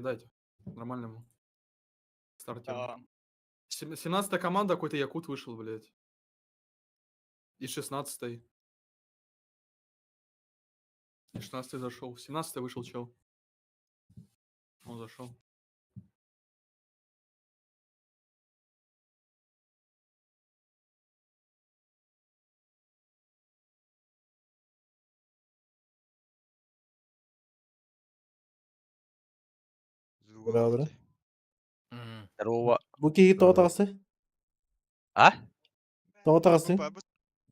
Дать нормальному стартеру. Да. 17 команда, какой-то якут вышел, блядь. И 16-й. И 16 зашел. 17 вышел чел. Он зашел. Браво, Здорово. Бу киһи тоҕо таҕыстай? А? Тоҕо таҕыстыҥ?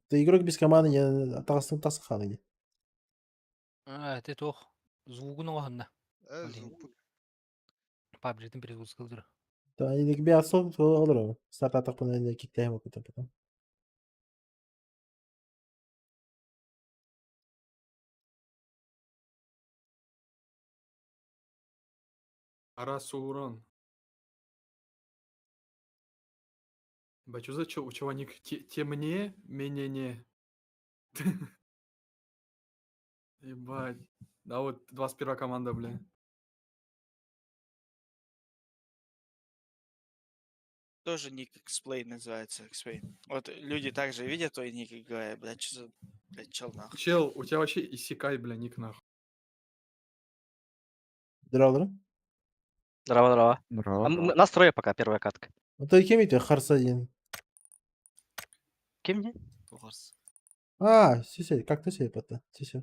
Ты игрок без команды не таҕыстыҥ тас хааны дии. А, это туох звугун оҥоһунна. Пабжитын перезагрузка тур. Да, или би асыл олорор. Стартатахпына не киктэһим окутан потом. Арасурон. Ба, чё за чё, у чего ник темнее, менее не. Ебать. Да вот 21 команда, бля. Тоже ник Explain называется, Explain. Вот люди также видят твой ник и говорят, блядь, что за, блядь, чел нахуй. Чел, у тебя вообще иссякай, бля, ник нахуй. Здорово, Здорово, здорово. Здорово. А нас трое пока, первая катка. Ну ты кем это Харса один? Кем не? А, все, как ты себе это? Все,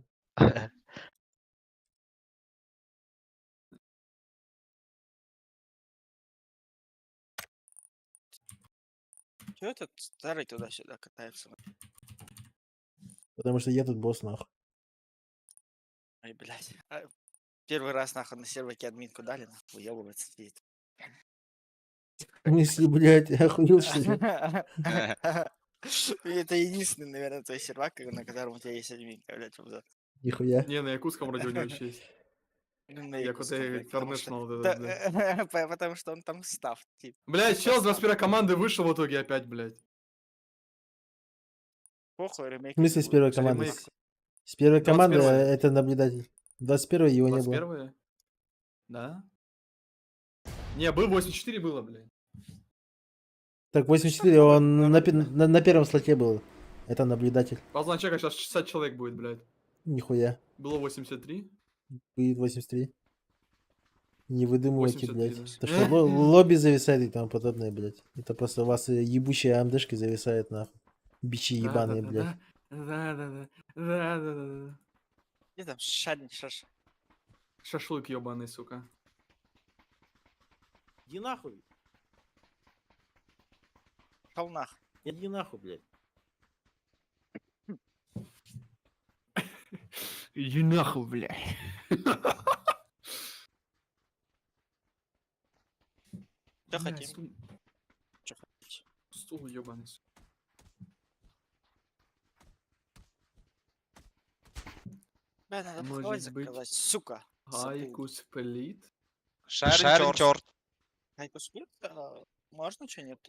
Чего этот старый туда-сюда катается? Потому что я тут босс нахуй. Ой, блядь. А, Первый раз нахуй на серваке админку дали, нахуй, уебываться сидит. В смысле, блядь, охуел что ли? Это единственный, наверное, твой сервак, на котором у тебя есть админка, блядь, обзор. Нихуя. Не, на якутском вроде у него еще есть. Ну, на Якут якутском, блядь, потому что- International, вот этот, бля. Да, Потому что он там став, типа. Блядь, чел с 21 команды вышел в итоге опять, блядь. Похуй, ремейк. В смысле с первой команды? Ремейк. С первой команды 21-я. это наблюдатель. 21 его не было. 21 Да? Не, был 84 было, блядь. Так, 84, он на первом слоте был. Это наблюдатель. Пазлан чека сейчас 60 человек будет, блядь. Нихуя. Было 83. Будет 83. Не выдумывайте, 83, блядь. да. То, что лобби зависает и тому подобное, блядь. Это просто у вас ебучие АМДшки зависают, нахуй. Бичи ебаные, блядь. Да, да, да. Да, да, да, да. Где там шарин, шаш? Шашлык ебаный, сука. Иди нахуй. Шел нахуй. Иди нахуй, блядь. Иди нахуй, блядь. Что хотим? Чё хотите? Стул ебаный. сука. Бля, надо Может похвалить быть, заказать, сука. Забыл. Хайку сплит. Шарин черт. Хайку сплит? Можно, что нет?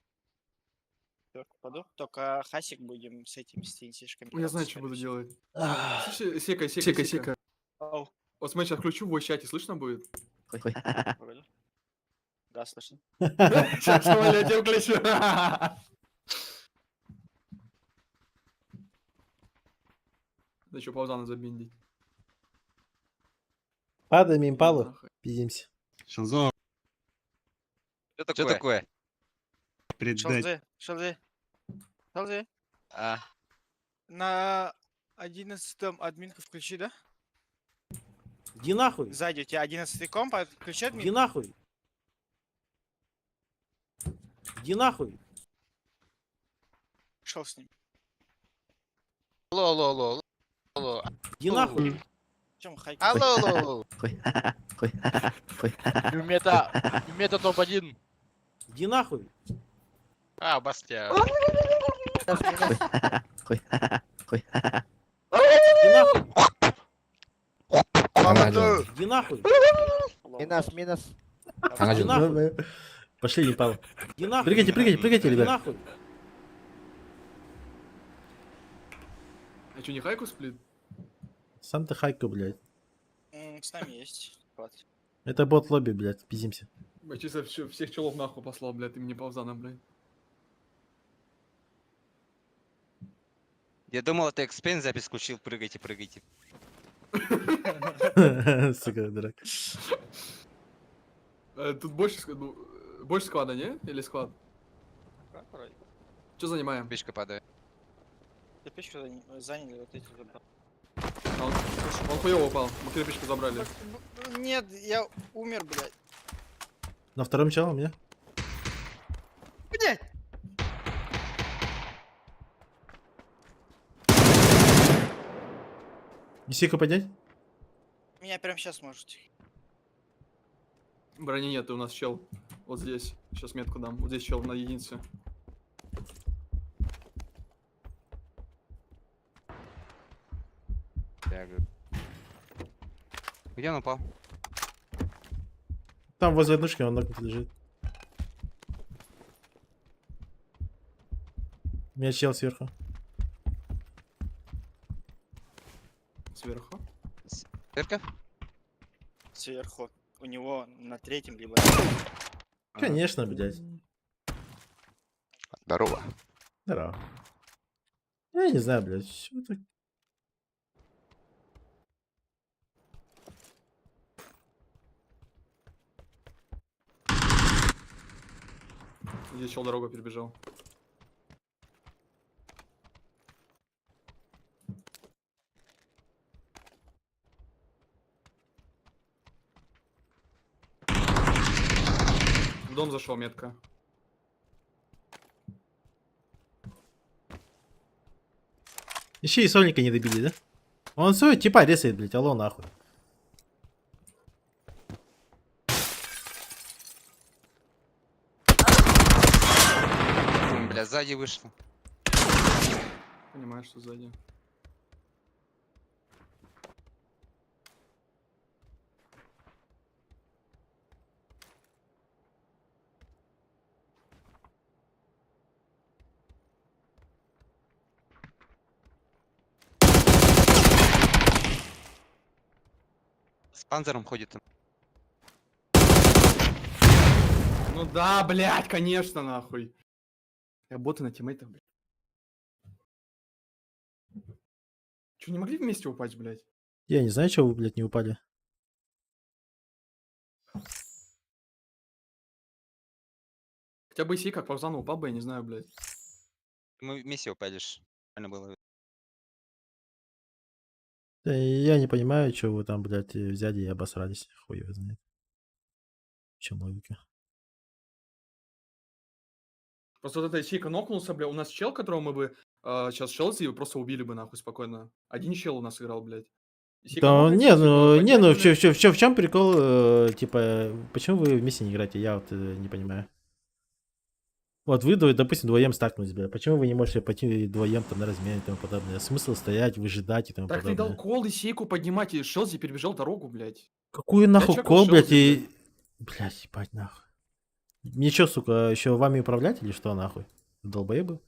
Пойду. Только хасик будем с этими с TNT-шками. Я знаю, что буду делать. Слушай, Сека, сека, сека. Ау. Вот смотри, сейчас включу в чате, слышно будет? Вроде. Да, слышно. Сейчас, блядь, я включу. Да еще пауза забиндить. Падаем импалу, Нахуй. пиздимся. Шанзо, Что такое? такое? предать. Шалзе, шалзе. Шалзе. А, На 11 админку включи, да? Иди нахуй. Сзади у тебя 11 комп, а включи Иди админку. нахуй. Иди нахуй. Шел с ним. алло, алло, алло, алло, Иди нахуй. Чем хайку? алло, алло, алло. Мета топ-1. Иди нахуй. А, Бастия. Иди нахуй. Иди нахуй. Минус, минус. Иди нахуй. Пошли импалу. Иди нахуй. Прыгайте, прыгайте, прыгайте, Иди ребят. нахуй. А что, не хайку сплит? Сам ты хайку, блядь. С нами есть. Вот. Это бот лобби, блядь, пиздимся. Я чисто всех челов нахуй послал, блядь, ты мне Павзана, блядь. Я думал, это Экспен запись включил, прыгайте, прыгайте. Сука, дурак. Тут больше, ну, больше склада, не? Или склад? Вроде. Что занимаем? Печка падает. Кирпичку заняли, вот эти забрал. А он хуёво упал, мы кирпичку забрали. Нет, я умер, блядь. На втором чел у меня. Блядь! Исику поднять? Меня прямо сейчас можете. Брони нет, у нас чел. Вот здесь. Сейчас метку дам. Вот здесь чел на единице. Я говорю. Где он упал? Там возле однушки он нокнутый лежит. У меня чел сверху. Сверху. Церковь? Сверху. У него на третьем либо... Конечно, блядь. Здорово. Здорово. Я не знаю, блядь, что так. Здесь чел дорогу перебежал. В дом зашел метка. Еще и Соника не добили, да? Он свой типа резает, блядь, алло нахуй. Бля, сзади вышло. Понимаю, что сзади. С панзером ходит там. Ну да, блядь, конечно, нахуй. Я боты на тиммейтах, блядь. Че, не могли вместе упасть, блядь? Я не знаю, чего вы, блядь, не упали. Хотя бы Сей как Павзану упал бы, я не знаю, блядь. Мы вместе упали ж. Правильно было. Да я не понимаю, чего вы там, блядь, взяли и обосрались. Хуй его знает. В чем логика? Просто вот эта ячейка нокнулся, бля. У нас чел, которого мы бы сейчас Шелзи просто убили бы нахуй спокойно. Один чел у нас играл, блядь. Исейка Да, нокнется, не, типа, ну, не, ну, в, поднять, чё- в, чё- в чем прикол, типа, почему вы вместе не играете, я вот не понимаю. Вот вы, допустим, вдвоем стакнулись, бля, почему вы не можете пойти вдвоем там на размен и тому подобное? Смысл стоять, выжидать и тому Так ты дал подобное? кол Исейку поднимать, и Шелзи перебежал дорогу, блядь. Какую нахуй чекал кол, блядь, Шелзи, и... Блядь, ебать нахуй. Мне чё, сука, еще вами управлять или что нахуй? Долбоебы?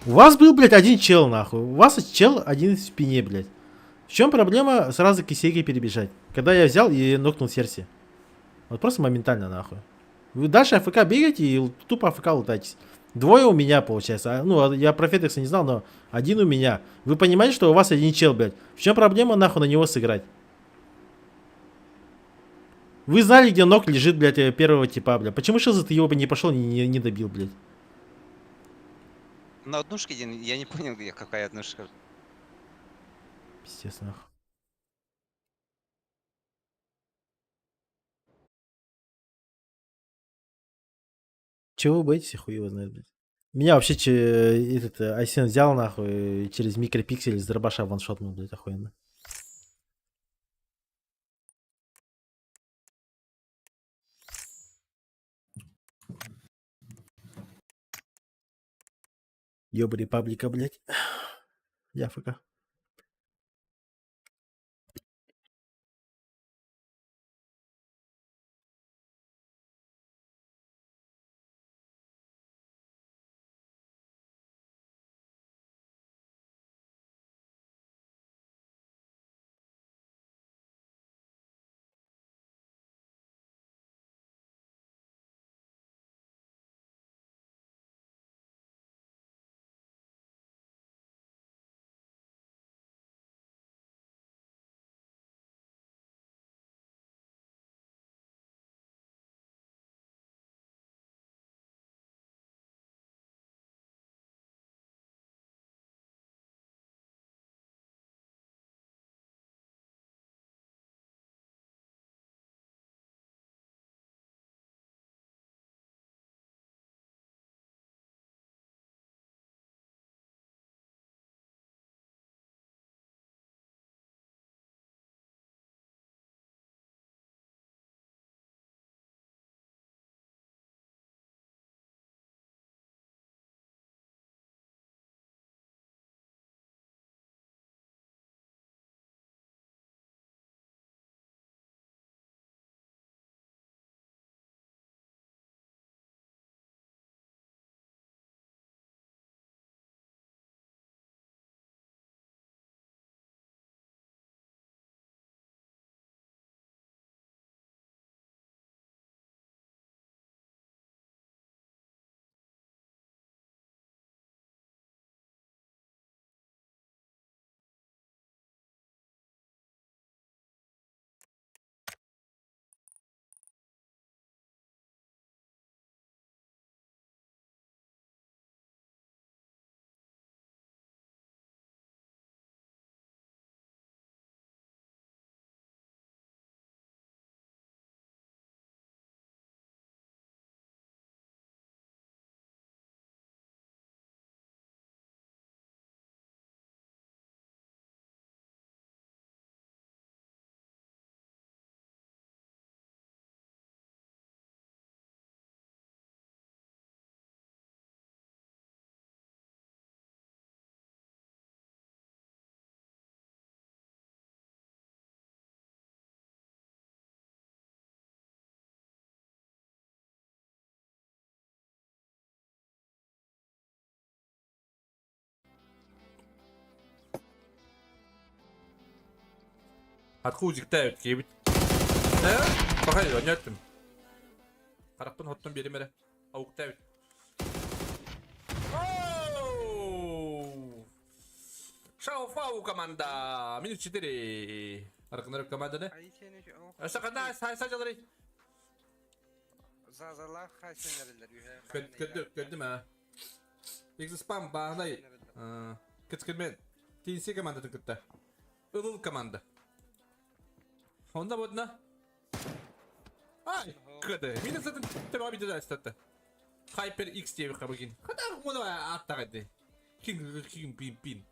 У вас был, блядь, один чел, нахуй. У вас чел один в спине, блядь. В чем проблема сразу к Исейке перебежать? Когда я взял и нокнул Серси. Вот просто моментально, нахуй. Вы дальше AFK бегаете и тупо AFK лутаетесь. Двое у меня, получается. Ну, я про Федекса не знал, но один у меня. Вы понимаете, что у вас один чел, блядь? В чем проблема, нахуй, на него сыграть? Вы знали, где нок лежит, блядь, первого типа, блядь. Почему Шиза ты его бы не пошел, не добил, блядь? На однушке один, я не понял, где какая однушка. Пиздец, нахуй. Чего вы боитесь, хуй его знает, блядь. Меня вообще этот Айсен взял, нахуй, через микропиксель из дробаша ваншотнул, блядь, охуенно. Ёба репаблика, блядь. Я AFK. Хатхузикта киэбит. Э, пахай, онньоттум. Харахпын хоттон биэрим эрэ. Ауктаабит. Шауфау команда! Минус 4. Аркынар команданы. Сакана сайса жалары. Зазалах хайсенерилер үһэ. Көрдүм, көрдүм а. Экзоспам баалай. Кыцкырмен. TNC командатын кытта. Ылыл команда. Онда бодна. Ай, кыды. Минус атын төбө видео астатты. Hyper X диэбит хабыгин. Хата муну аттаҕайды. Кин кин пин пин.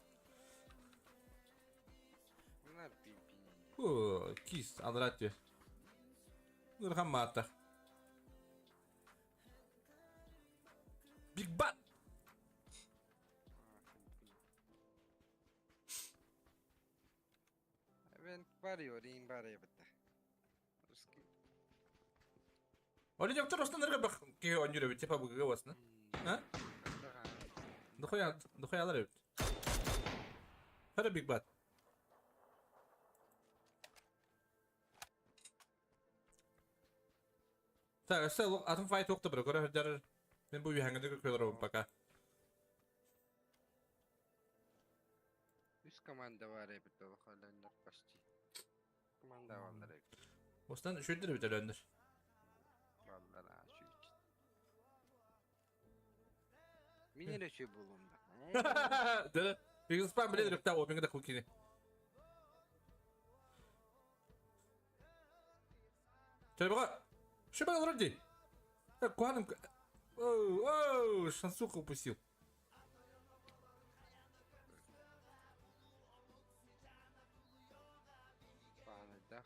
О, кис алрат. Нурхан маата. Big Bat. Ben барıyor, барıyor bitti. Оли доктор остан бах ки онюр эбит типа бугы басна. А? Дохуя дохуялар эбит. Хара Big Bat. Так, өссө атын файт уокта бір көрө сылдьар. Мен бу үһэҥҥэ көрөр пока. Үс команда бар эбит олохолоннор почти. Команда баллар эбит. Остан үшөйдер эбит өлөннөр. Баллар а шүйт. Мин эле шүй булумда. Да. Биг спам билер репта опинга да кукини. Чайбага. Шибага вроде. Так, куаным. Оу, оу, шансуха упустил. Панадах.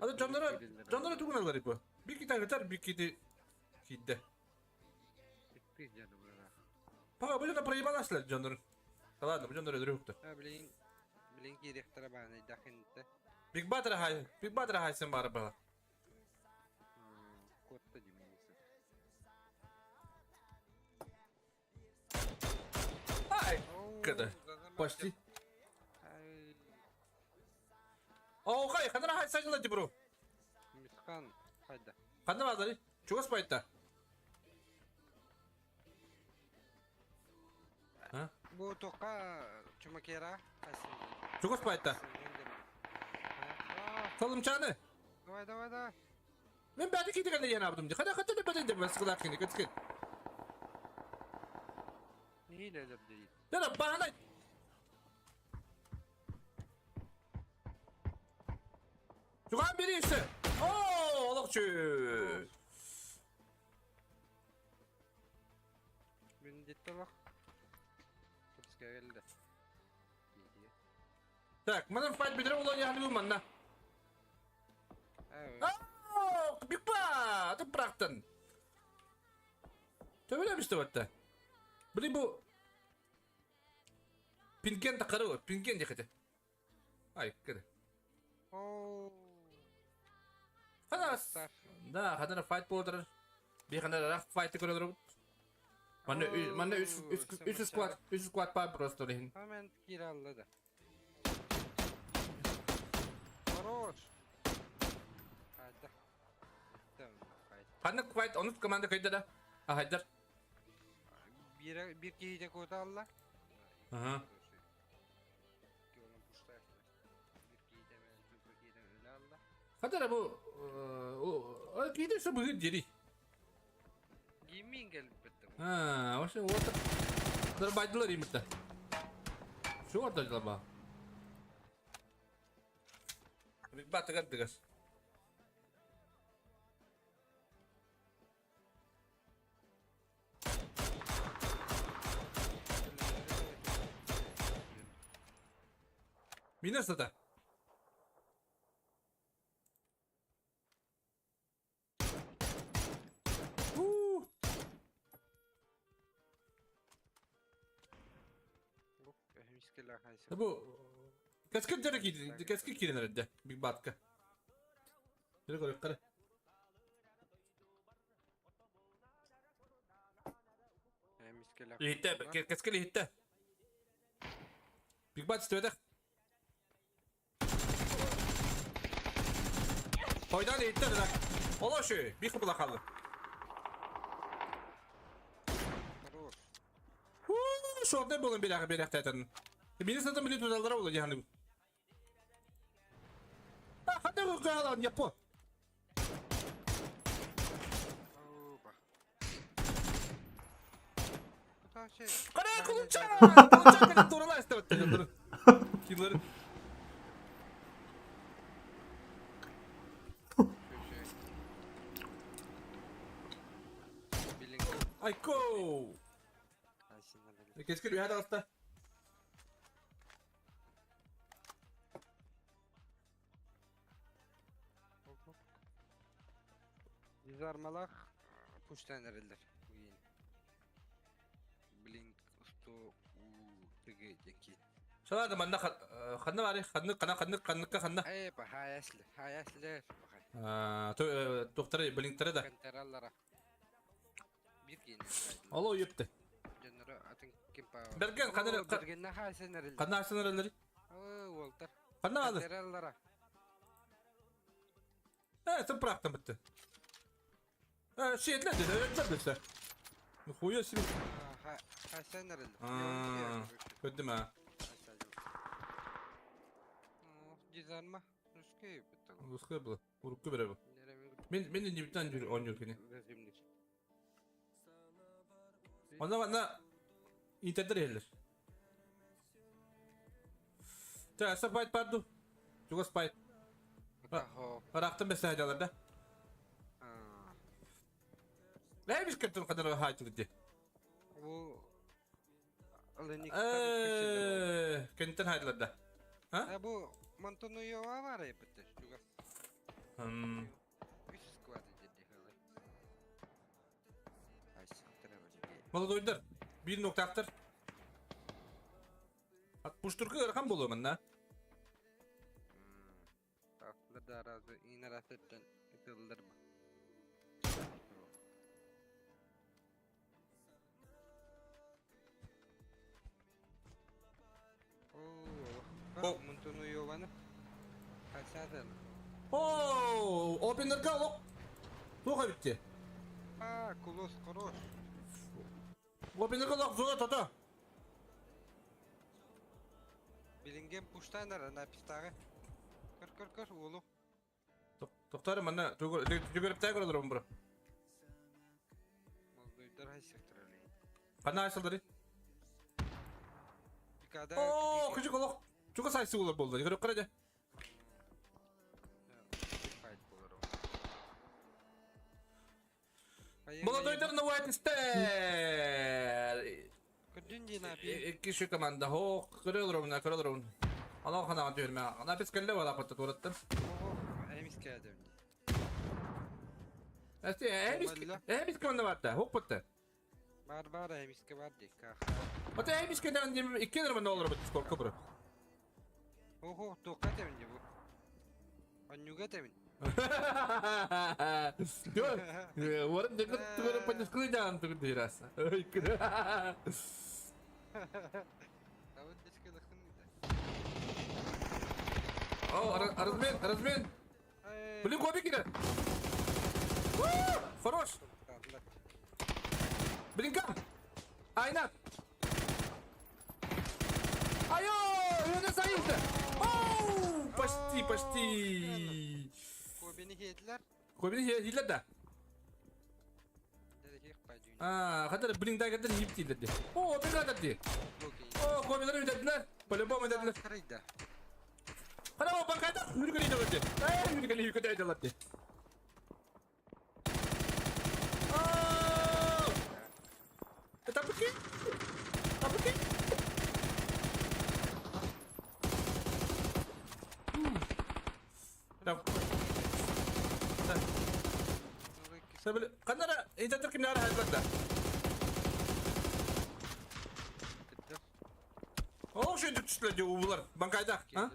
Ада жандара, жандара тугуналар ипа. Бир кити агытар, бир кити кидде. Папа, бу жана проебаласлар жандар. Да ладно, бу жандар өдөрүктө. А, блин, блин, кирехтара баанайдах инте. Big Brother хай, Big Brother хайсын бары бала. Котта димейсі. Ай, кыды. Почти. О, хай, ханара хай сажала дибру. Мисхан, хайда. Ханна базари, чугас байта. А? Бу тоқа чумакера. Чугас байта. Солымчаны. Давай, давай, давай. Мен бәді кейдігенде яна абдым. Хада хата да бәді бас қылақ кені көткен. Нейлер дейді. Да бағана. Жуған бері О, олықчы. Міндетті бақ. Тұпсқа келді. Так, манан файт бедре olan yani bu manna. О, Бигба, ты bıraktın. Төбелемішті батта. Блин, bu Пинген да қару, пинген дехете. Ай, кіді. Хана, да, хана файт болдыр. Bir хана рақ файты көрелер. Манна манна үш үш үш сквад, үш сквад бар просто лехин. Hemen kiraladı. Хорош. Hadi. Хана файт, onun команда кайда да. А, хайдар. Bir bir kişi de kurtardılar. Ага. Хадара bu o кийде şu бүгін жери. Гейминг gelip bitti. Ha, o şey orada. Dur baydılar yumurta. Şu orada acaba. Bir batı dıgас. Минус это. Bu Kaskı direkt kaskı kirin herhalde. Big Batka. Yürü koy yukarı. Hitte, kaskı hitte. Бигбат истибэтэх. Хойдан иһиттэ да. Олоши, бих була қалды. Шордай болын берәк берәк тәтен. Мені сатым біле тудалдыра болды яғни. Хата көкалан япо. Қара кулунча! Кулунча кэлэн турала истэбэттэ Киллер. Айко! Кескил үһэ таҕыста. Дизармалах пуштан эрэллэр Блинк усту тыгы дьэки. Шалады манна ханна бары ханнык хана ханнык ханныкка ханна. Э бахаяслы хаяслы бахай. Тохтары блинктары да. Контераллара. Бир кийин. Алло өпті. Дьонноро атын ким па. Берген ханна Берген хасан эрэллэр. Ханна асан эрэллэр. Уолтар. Ханна алды. Контераллара. Э, тым практан бітті. Э, шетле деді, өттер деді. Нихуя себе. Хасан эрэллэр. Көддүм а. Дизарма. Русский бітті. Русский было. Урукку бере бу. Мен мен не битен жүр он жүр кene. Онда ванна интердер еллер. Та спайт барду. Чуга спайт. Рахтым бесе жалар да. Ләбиш кертен кадar хайт диде. Бу Э, кентен хайдлар да. А? Бу Монтонуева бар эпитте, чуга. Үс склад диде хылы. Молодойдар, бир нокта автор. Пуштурка ырхан болу манна. Татлы да разы инарасыттан ытылдырма. О, Монтонуеваны. Хасадан. О, опенерка лок. Тоха битти. А, кулос хорош. Опенерка лок зона тата. Билинген пуштанар на пистагы. Көр көр көр улу. Токтары манна түгөрүп тайгыр олор бу. Молдойдар хайсыктыралы. Кана айсылдары? О, күчүк олох. Чуга сайсы болор болду. Көрөп карады. Молодойдар на White Star. Көрдүн дина Икки команда. Хо, көрөлөр мына, көрөлөр. Ана хана түөрмө. Ана биз келле бала патта тураттан. Эмис кәдем. Эсти, эмис, эмис команда батта. Хоп батта. Бар бар эмиске бар ди. Ата эмис кенен дем икки нерме доллар бит скор көбүрө. Охо, тока темин бу. Анюга темин. Орын дегет түгөрө панискы жаган түгүр дейрас. Давид диске лыхын О, размен, размен. Блин, кобик кире. Хорош. Блин, кам. Айна. Айо, это союзда. Оу, почти, почти. Кобини хедлер. Кобини хедлер да. А, хатар блин да кадar yiyip değildi. О, bir kadar değil. О, кобилер ödediler. По-любому ödediler. Хана о банкайда yürü geliyor ödedi. Эй, yürü geliyor yürü geliyor ödedi. Тапки. Тапки. Так. Сабыл, канара, интер ким нара хайбатта. О, шөйдүк түстүлөр же булар банкайда, а?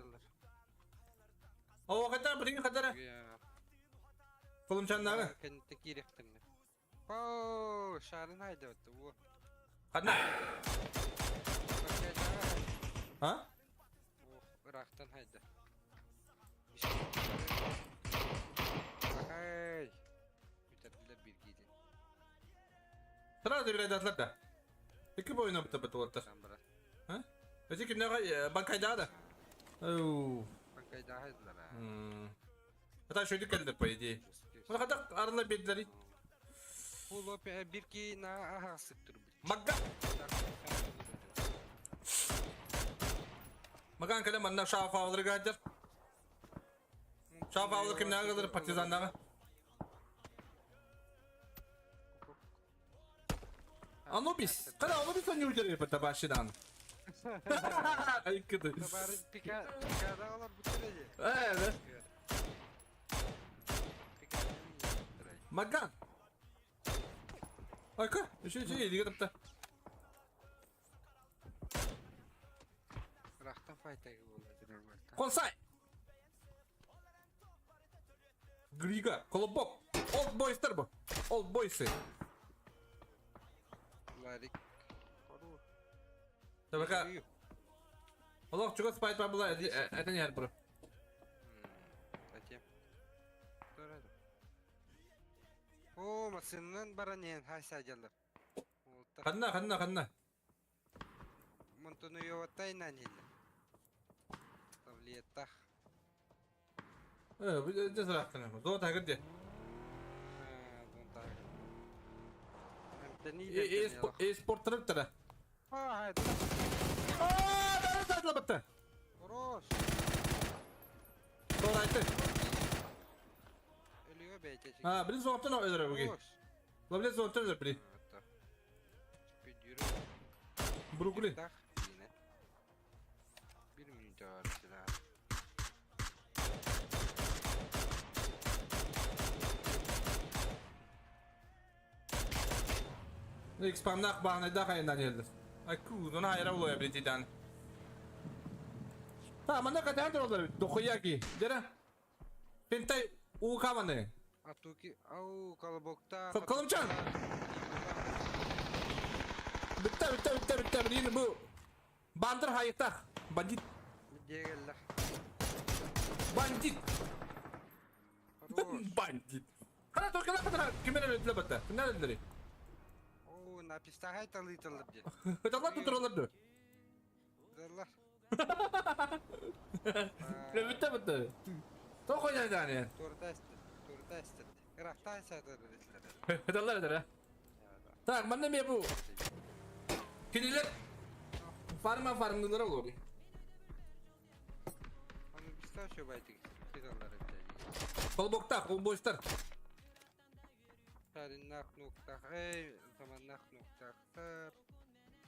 О, ката бирин катара. Колумчаннагы. Кенте киректин. О, шарын хайда өттү. Кана? А? добирайдаатылар да. Икки бойуна бутаппыт уолаттар. А? Эти кимнээҕэ банкайдаа да? Оу. Это шөйдүк кэлдэр по идее. Мына хатак арылла биэрдилери. Магга! Маган кэлэн манна шаафаалары гаджар. Шаафаалар кимнээҕэ ылар партизаннааҕа. Анубис! Kada Anubis on yürüyecek bu tabaşıdan. Айкыды. Evet. Маган! Айка, еще еще иди гытыпта. Консай! Грига, Колобок, Old Boys'тар бу. Old Boys'ы. Табака. Олох чугас спайт бар була, это не бро. О, масыннан баран иһэн хайсаадьаллар. Ханна, ханна, ханна. Монтонуйоваттайнан иһиллэр. Тавлиеттах. Э, бу дэ сарахтана. Зоо тагыр де. Э, спорттырып тара. Аа, да, да, да, батта. Хорош. Doğru Өлүгө бэйте. А, блин, зооттан өлөрө буги. Лавле зооттан өлөр били. Бругули. Bir minute var silah. Экспамнах баанайда хайынан елдер. Аку, зона хайра улоя билетидан. Та, манна катан туралар дохуяки. Дера. Пентай уукаваны. Атуки, ау, колобокта. Коломчан! Битте, битте, битте, битте, блин, бу. Бандыр хайыктах. Бандит. Дегеллер. Бандит. Бандит. Хана только на хана кимер өлдүлөр батта. Кимдер өлдүлөр? О, напистахай талыталар де. Хыталар туралар ду. Далар. Битте битте. Тоқ ойнайды Турдастыр, турдастыр. Рахтай сатыр детлер. Хыталар өлдүлөр. Так, манна ме бу. Кинилер фарма фармдылар олор. Аны биста шо байтык. Хыталар өлдүлөр. Колбоктах, олбойстар. Тариннах нуктах, эй, заманнах нуктахтар.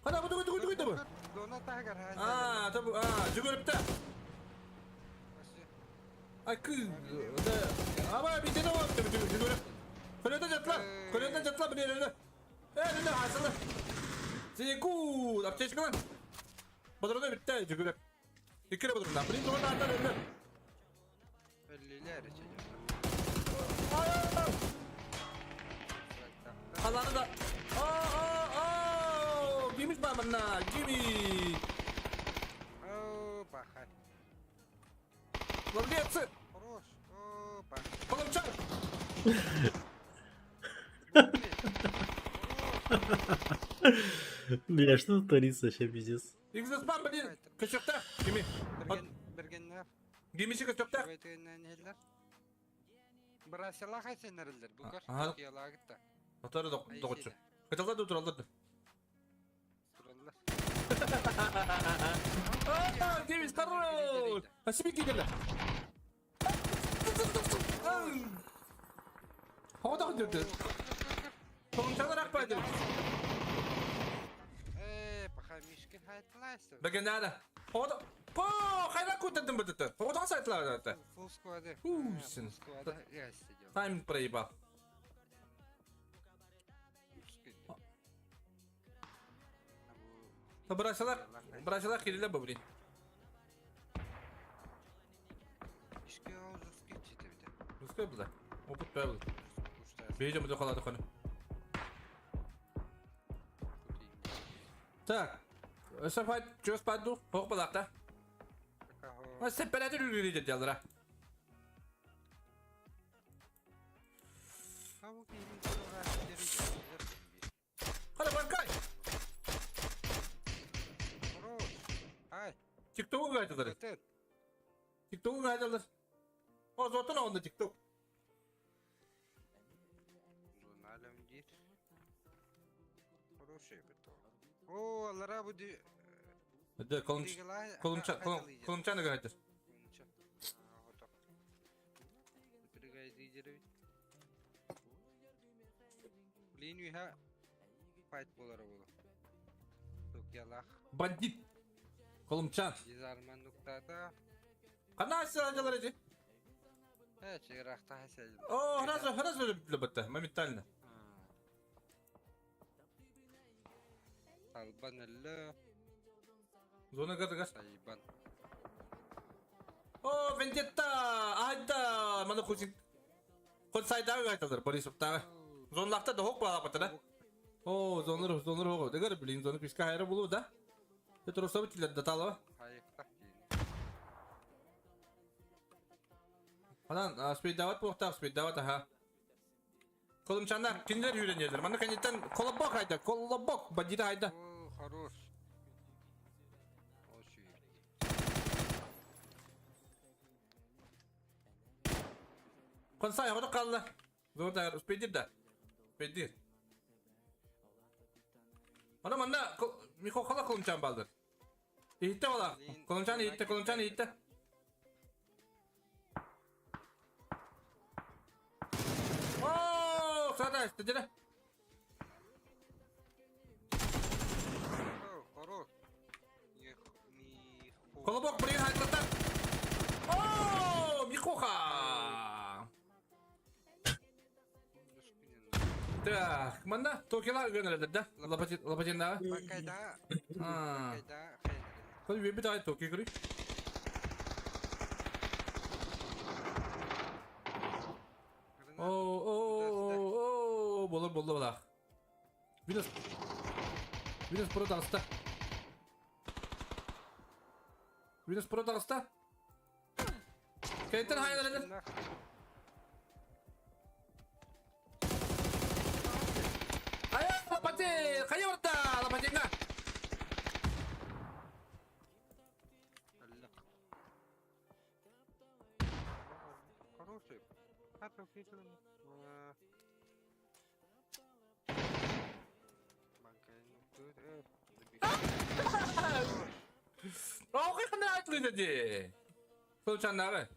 Кана бу тугу тугу тугу. Дона тагар хай. А, табу, а, жүгүрүптө. Акы, аба битене бар жүгүрүп. Көлөдө жатла, көлөдө жатла бир жерде. Э, неме асылы. Зеку, аптечкалар. Бодордо битте жүгүрүп. Иккире бодордо. Блин, дуган аттар өлдү. Өлүлөр иче. Аланы да. О, о, о! Гимиш бар мына, гимиш. О, бахай. Ловлецы! Хорош. О, бахай. Коломчан! Бля, что тут творится вообще, пиздец? Игзаспан, блин, көчөктө. Гими. Бергеннер. Гимиши көчөктө. Брасила хайсенерлер. Бугар. Ага. Ялагытта. Отары догочу. Кыталда да туралдар. Тураллар. А, Гимиш, хорош! Спасибо, кидерler. Havada öldürdü. Kolumçalar akbaydı. Э, бахай мишки хайтлайсы. Бегенара. Havada. Po, хайра кутадым бытыты. Havada сайтылар да. Фул сквады. Хуйсин. Сквады. Я сидел. Тайминг проебал. Брасалар, брасалар кириле бу блин. Мишки аузус кетчи бите. Русской было. Опыт был. Бейжем до халаты ханы. Так. Сафат чөс паду, хок балакта. А сепелети үрүрү дедилер. Хара банкай! Тиктогу гайталар. Тиктогу гайталар. О, зотон онда тикток. О, алара бу Да, Колумчаны гайтар. Блин, үһэ файт буолара буолу. Токиялаах. Бандит. Колумчан. Дизарман нуктата. Хана сылдьалар эти? Э, чыгырахта сылдьалар. О, хорошо, хорошо бытта, моментально. Албан өллө. Зона газ. Сайбан. О, вендетта! Айда! Маны хусин. Кон сайдагы айталар, Борисовтагы. Зонлахта да хок бала да. О, зонлар, зонлар хок. Дегер блин, зоны писка хайра булу да. Это русабы тилер да тала. Анан спидават буохтаах, спидават аха. Колумчаннар кинилер үйренелер. Маны кенеттен колобок айда, колобок бандита айда. О, хорош. Консай ходу қалды. Зонда спидир да. Спидир. Ана манна Михо қала колумчан балдыр. Ихте бала. Колумчан ихте, колумчан ихте. О, сада, исте Хорош. Колобок блин хайтлата. О, Михоха. Так, манна Токила гönderdi да. Лапатин, лапатин да. Бакайда. Бакайда. Кой вебит ай Токи кри. О, о, о, болор болду балах. Винос. Винос про таста. Винос про таста. Кейтен хайдалар. Ая, лапатин, хайа барта, лапатинга. Хороший. О, хана айтлыды ди. Солчаннары.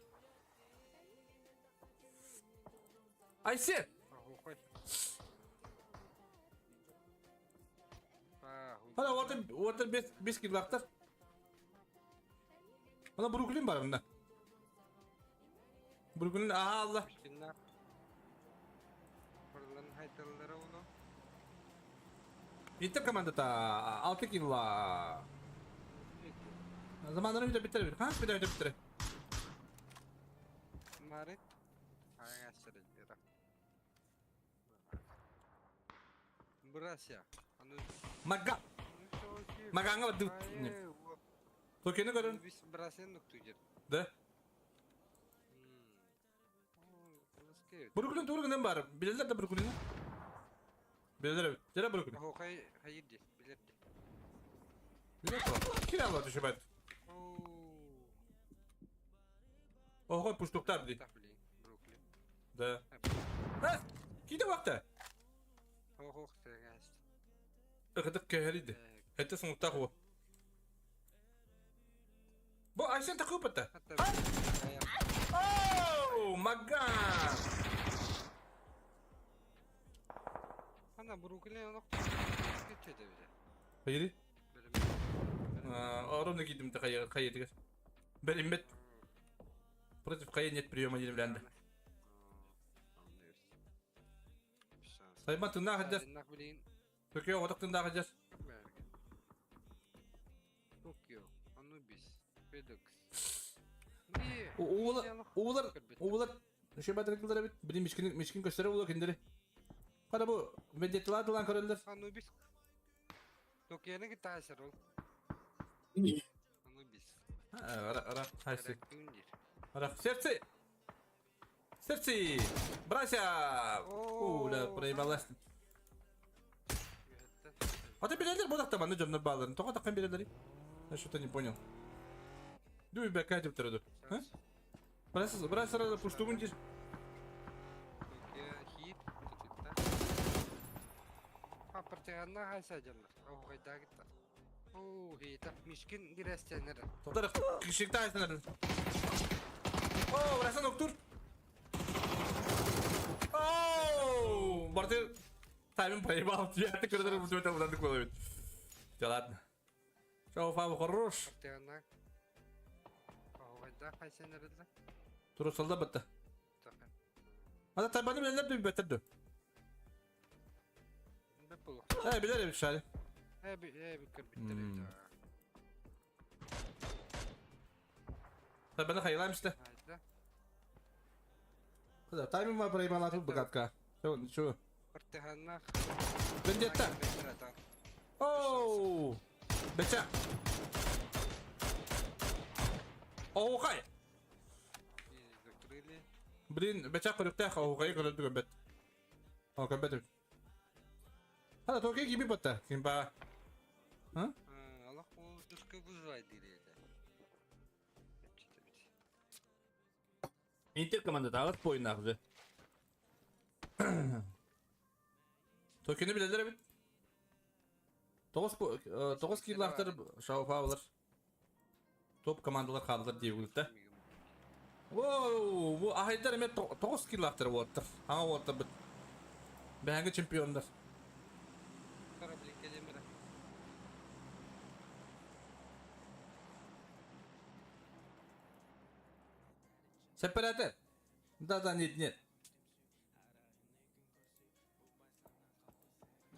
Айсе. Хана орта орта бес бес килактар. Ана Бруклин бар мында. Бруклин, аха алла. Интер командата 6 килла. Заманları bir de bitirir. Ha bir de bitirir. Марит. Брася. Мага. Магаңа бат. Токени көрün. Брася нуктугер. Да. Бруклин туругунан бар. Билелер да Бруклин. Билелер. Жара Бруклин. Хокай хайырди, билерди. Билер. Киралла түшүбөт. Ого, пуштуктар били. Да. Ha, кийде бакта. Хох, тегаст. Ыгыдык кэһэриди. Хэтэ суңуттах уо. Бу Айсен такыпата. Оу, мага. Ана Бруклин онок кетчеде бире. Хайри? Оромна кийдим та хайы дигер. Белимбет. Против Кая нет приема не бленде. Сайма тына хаджас. Токио отак тына хаджас. Токио, Анубис, Федекс. Уулар, уулар, уулар. Неше батыркылар бит. Билим мишкин мишкин көстөрө улар киндери. Кара бу ведетлар дылан көрөлдөр. Анубис. Токионы китайсыр ол. Анубис. Ара, ара, хайсы. Ара, сердце. Сердце! Брася! Уля, проебалась. Ата билэллэр бу тахта манна дьоннор баалларын. Тоҕо таххан билэллэрий? Я что-то не понял. Дүү бэккэ дьыптара ду. Брас брас сразу пуштугун дир. Хит тутутта. Апартыганна хайса дьоннор. Оҕайдаагыттар. Оо, хита. Мишкин гирестенер. Тоқтар кишикте айсынар. О, брасан октур. Оу, Мартин тайминг проебал. Я ты когда буду это вот так Да ладно. Шоу фаб хорош. Партыганна. Оҕайдаах хайсенерилла. Туру салда батта. Ата тайбаны билелер ду беттер ду. Беппул. Э, билер эбит шали. Э, би э би кырбиттер. Тайбаны хайылайм işte. Хайда. Куда тайминг ма проебал атып богатка. Шо, шо. Партыганна. Вендетта. Оу! Беча. Оухай! Закрыли. Блин, беча көрүктэх оухай көрөдү көбөт. О, көбөт. Хада токе кими батта? Ким ба? А? Аллах ол душка бузбай дири это. Интер команда тагыт бойнагы. Токени билелер бит. Тоғыз тоғыз киллахтар шауфа болар. Топ командалар қалдыр деп да. Воу, бу ахайдар эме тоғыз киллахтар болаттыр. Аңа болаттыр бит. Бәңгі чемпиондар. Корабли келемер. Сепаратор. Да, да, нет, нет.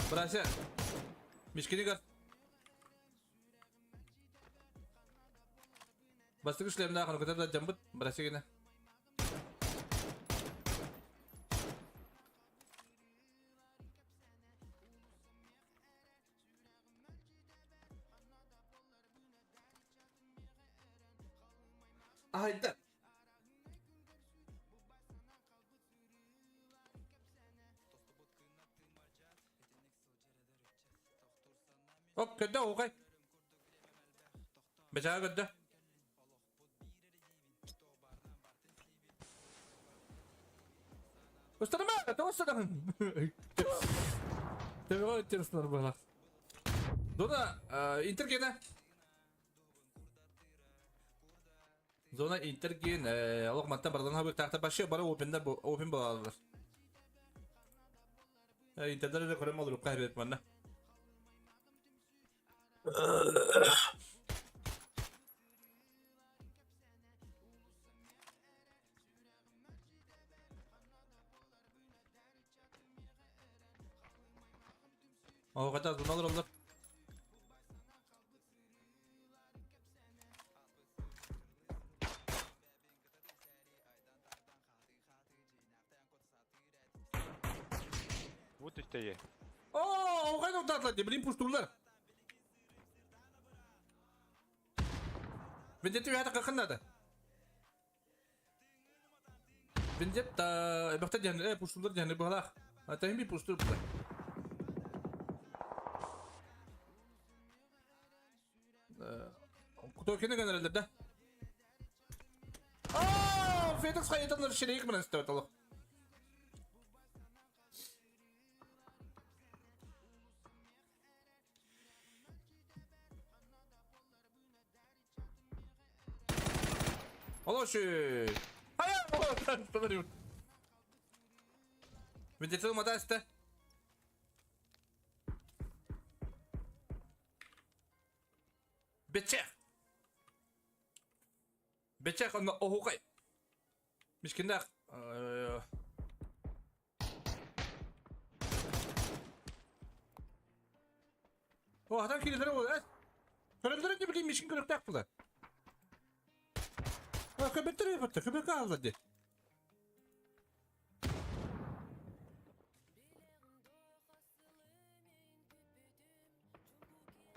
Брася. Мишкини гар. Бастык шлемда ханы көтөр да жамбыт брася гена. Айда. Оп, көдө оғай. Бечаа көдө. Устарма, тоғыстарым. Төбе өттерсіңдер бұлар. Зона интергені. Зона интерген, алық маттан бардан хабыр тақта башы бары опендар опен боладылар. Интердер де көрем olur қайыр манна. О, қайта зоналар олар. Вот үстее. О, қайда ұтатылар, блин, пуштулар. Вендетті бәті қақынады. Вендетта, бәхті дәні, пуштулар дәні бұғалақ. Атайын би пуштур бұлар. Токені гönderdiler да. Ааа, Федекс қайтанлар шерейік мінен істеп аталық. Алошы! Ая! Вендетті мата істе. Бечех! Бечех онно оһуқай. Мишкиндах. О, атан кирилер ол. Көрөлдөр не билейм мишкин көрөктак була. А, көбөттөр бөттө, көбөккө алды ди.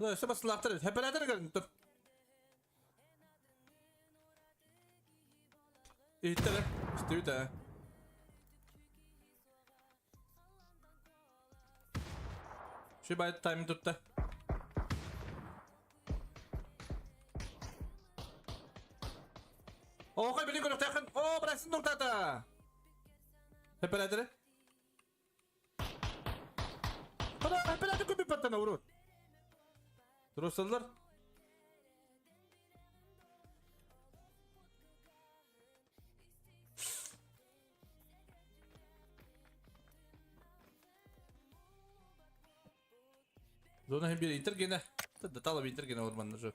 Ла, сөбөслактыр, хепелетер көрүн тур. Иттеле, истүүтэ. Шибай тайм тутта. Оҕой били көрүөхтээххин. Оо, бырайсын нуктаата. Эпэрээтэри. Хана, эпэрээти күбүппэттэн урут. Турусаллар. Зона hem bir Inter gene. Да тала Inter gene ormanlar şu.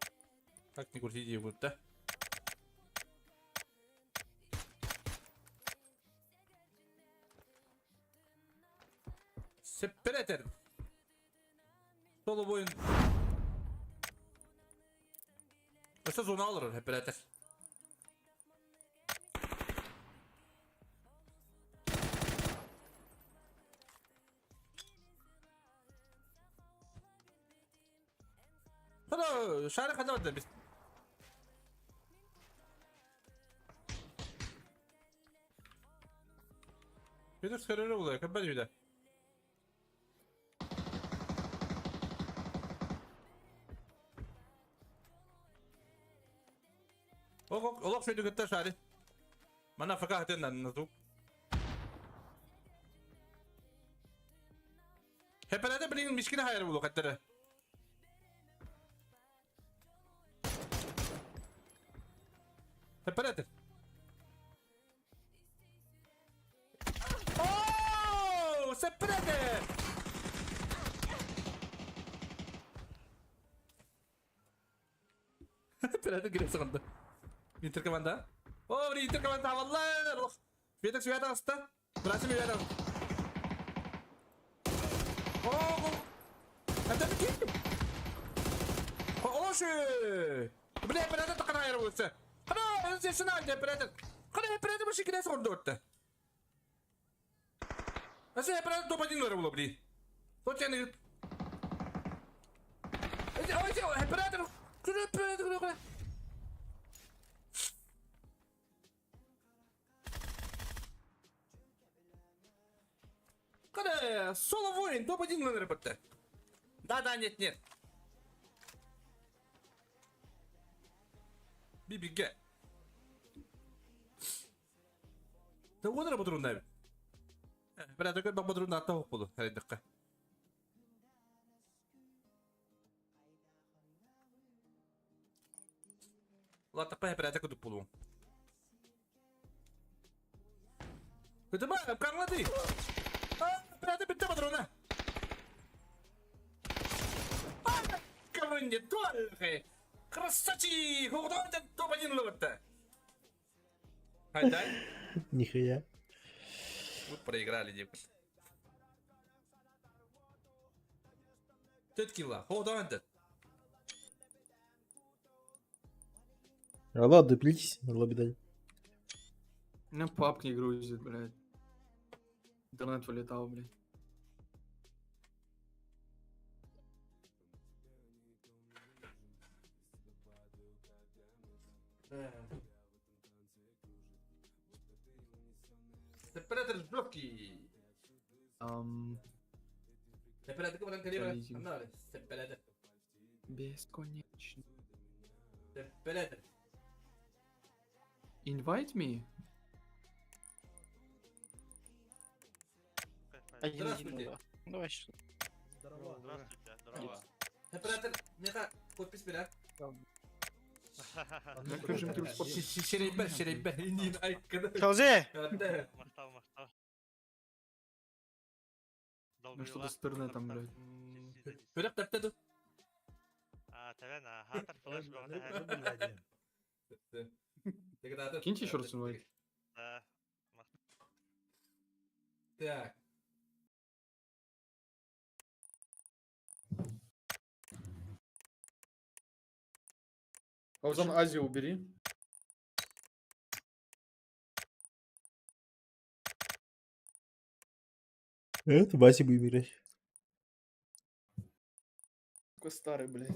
Как ни крути диye burada. Seppereter. Solo boyun. Mesela zona alır hep beraber. Хана шары хана барды biz. Bir de skarere buluyor. Kapat bir de. Ок, ок, олох шөйдү кытта шари. Мана фака хатен назу. Хепеледе билин мишкине хайыр булу каттары. Хепеледе. Ооо, сепеледе. Хепеледе кире сыгынды. Интер команда. О, Интер команда валлар. Бетек свята аста. Брасим свята. О, это ким? О, ши. Бля, оператор такана айыр болса. Қана, сен алды оператор. Қана оператор бұл шекелес орынды өтті. Әсе оператор топ-1 бар бұл, блин. Вот сені. Ой, оператор. Оператор, оператор. Қана, соло воин, топ-1 номер бітті. Да, да, нет, нет. Бибиге. Да онра бұдырын әбі. Бір әдігі бақ бұдырын атта оқ болды. Әрендіққа. Латықпа әпір әдігі күдіп болуын. Көті ба, қаңлады. Бір әді бітті бұдырына. Кавынде туалғы. Красавчик! Оғдан топ-1 ловытты. Хайдай. Нихуя. Вот проиграли, деп. Төт килла. Оғдан Алло, дуплитесь, на лобби дали. У меня папка не грузит, блядь. Интернет вылетал, блядь. Оператор жесткий. Оператор кому Залезем. Оператор. Бесконечно. Оператор. Invite me? Один, один, Здравствуйте. два. Давай сейчас. Здравствуйте, здорово. Оператор, меха, подпись бера. Я скажем, ты уж Шеребер, шеребер, инин айкада. Шалзе! Махтал, махтал. Ну что-то с интернетом, блядь. Бөрек тәптеді. А, тәвен, хатар флеш бөгөтө. Киньте еще раз invite. Да. Так. Паузан Азию убери. Это Вася будем играть. Какой старый, блядь.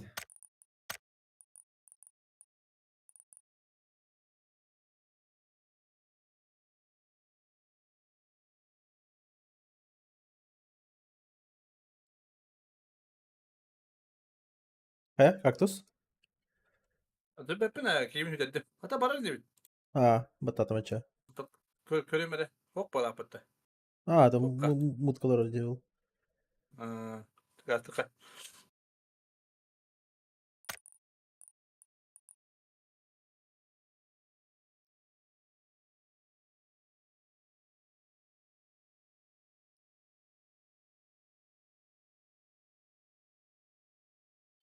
Э, кактус? Дөбөппүн кийим үтәдде. Ата барар дебит. А, бататом чё? Көрүм эрэ. Хоп балааппытта. А, там Хопка. муткалар делал. Тыка.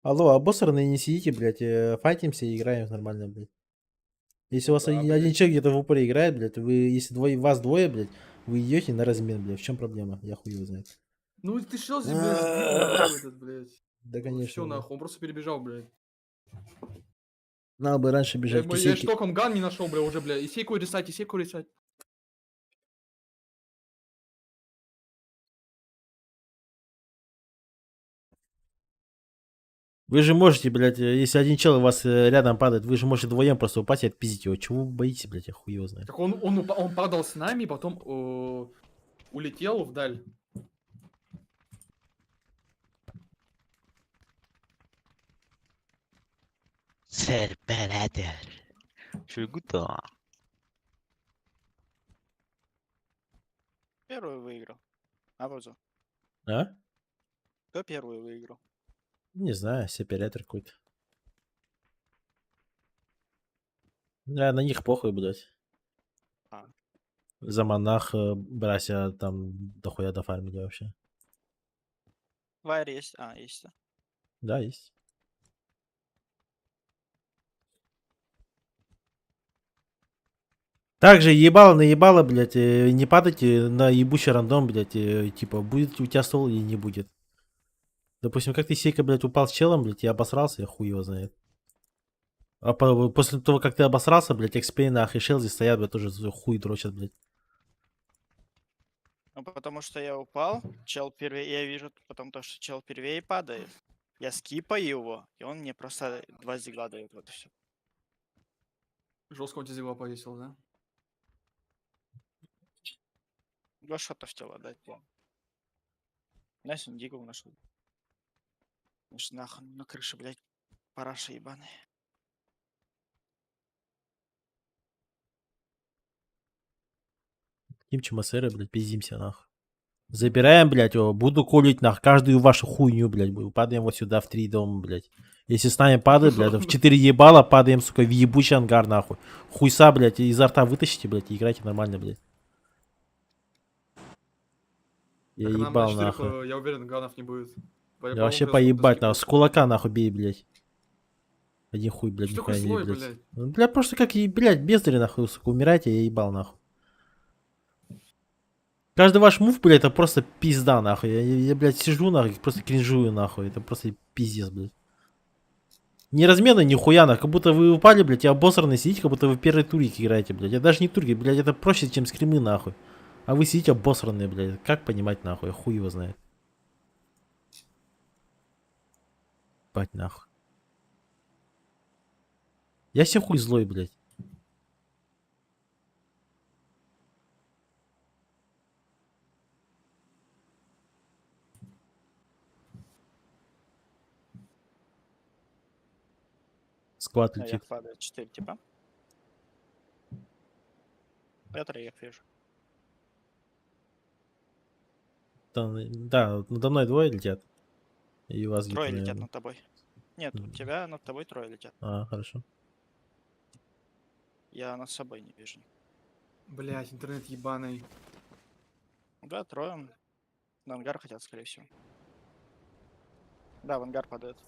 Алло, обосранные не сидите, блядь, файтимся и играем нормально, блядь. Если у вас Да, один, блядь. один человек где-то в упоре играет, блядь, вы, если двое, вас двое, блядь, вы идете на размен, блядь. В чем проблема? Я хуй его знает. Ну ты Шелзи, блядь, сбил, нахуй этот, блядь. Да, конечно. Все блядь. нахуй, он просто перебежал, блядь. Надо бы раньше Я, бежать. я Кисейки. штоком ган не нашел, бля, уже, бля. И сейку рисать, и сейку рисать. Вы же можете, блядь, если один чел у вас рядом падает, вы же можете вдвоем просто упасть и отпиздить его. Чего вы боитесь, блядь, я хуй его знает. Так он падал с нами, потом улетел вдаль. Серператор. Шугута. Первую выиграл. А вот А? Кто первую выиграл? Не знаю, сепаратор какой-то. Да, на них похуй, блядь. А. За монах, Брася там дохуя дофармили вообще. Вайр есть? А, есть. Да. Да, есть. Также ебало наебало, блядь, не падайте на ебучий рандом, блядь, типа, будет у тебя стол или не будет. Допустим, как ты, Сейка, блядь, упал с челом, блядь, я обосрался, я хуй его знает. А после того, как ты обосрался, блядь, XP нахуй и Шелзи стоят, блядь, тоже хуй дрочат, блядь. Ну, потому что я упал, чел первее, я вижу потом то, что чел первее падает. Я скипаю его, и он мне просто два зигла дает, вот и все. Жестко он тебе зигла повесил, да? Два шота в тело дать. Знаешь, он дигл нашел. Значит, нахуй, на крыше, блядь, параша ебаная. Каким чмосеры, блядь, пиздимся, нахуй. Забираем, блядь, его, буду колить, нах, каждую вашу хуйню, блядь, буду. Падаем вот сюда в 3 дома, блядь. Если с нами падает, блядь, в 4 ебала падаем, сука, в ебучий ангар, нахуй. Хуйса, блядь, изо рта вытащите, блядь, и играйте нормально, блядь. Я Так нам на ебал, четырех, нахуй. я уверен, ганов не будет. Я вообще поебать, нахуй. С кулака, нахуй, бей, блядь. Один хуй, блядь, Что такой нихуя не, злой, блядь. блядь? Ну, бля, просто как, и, блядь, бездари, нахуй, сука, умирайте, я ебал, нахуй. Каждый ваш мув, блядь, это просто пизда, нахуй. Я, блядь, сижу, нахуй, просто кринжую, нахуй. Это просто пиздец, блядь. Ни размена, ни хуя, нахуй. Как будто вы упали, блядь, и обосранно сидите, как будто вы первый турик играете, блядь. Это даже не турик, блядь, это проще, чем скримы, нахуй. А вы сидите обосранные, блядь. Как понимать, нахуй? Я хуй его знает. Бать, нахуй. Я все хуй злой, блядь. Склад Наверх летит. падает 4 типа. Я троих вижу. Там, да, надо мной двое летят. И у вас где-то, Трое летят наверное. над тобой. Нет, у тебя над тобой трое летят. А, хорошо. Я над собой не вижу. Блять, интернет ебаный. Да, трое. На ангар хотят, скорее всего. Да, в ангар падает.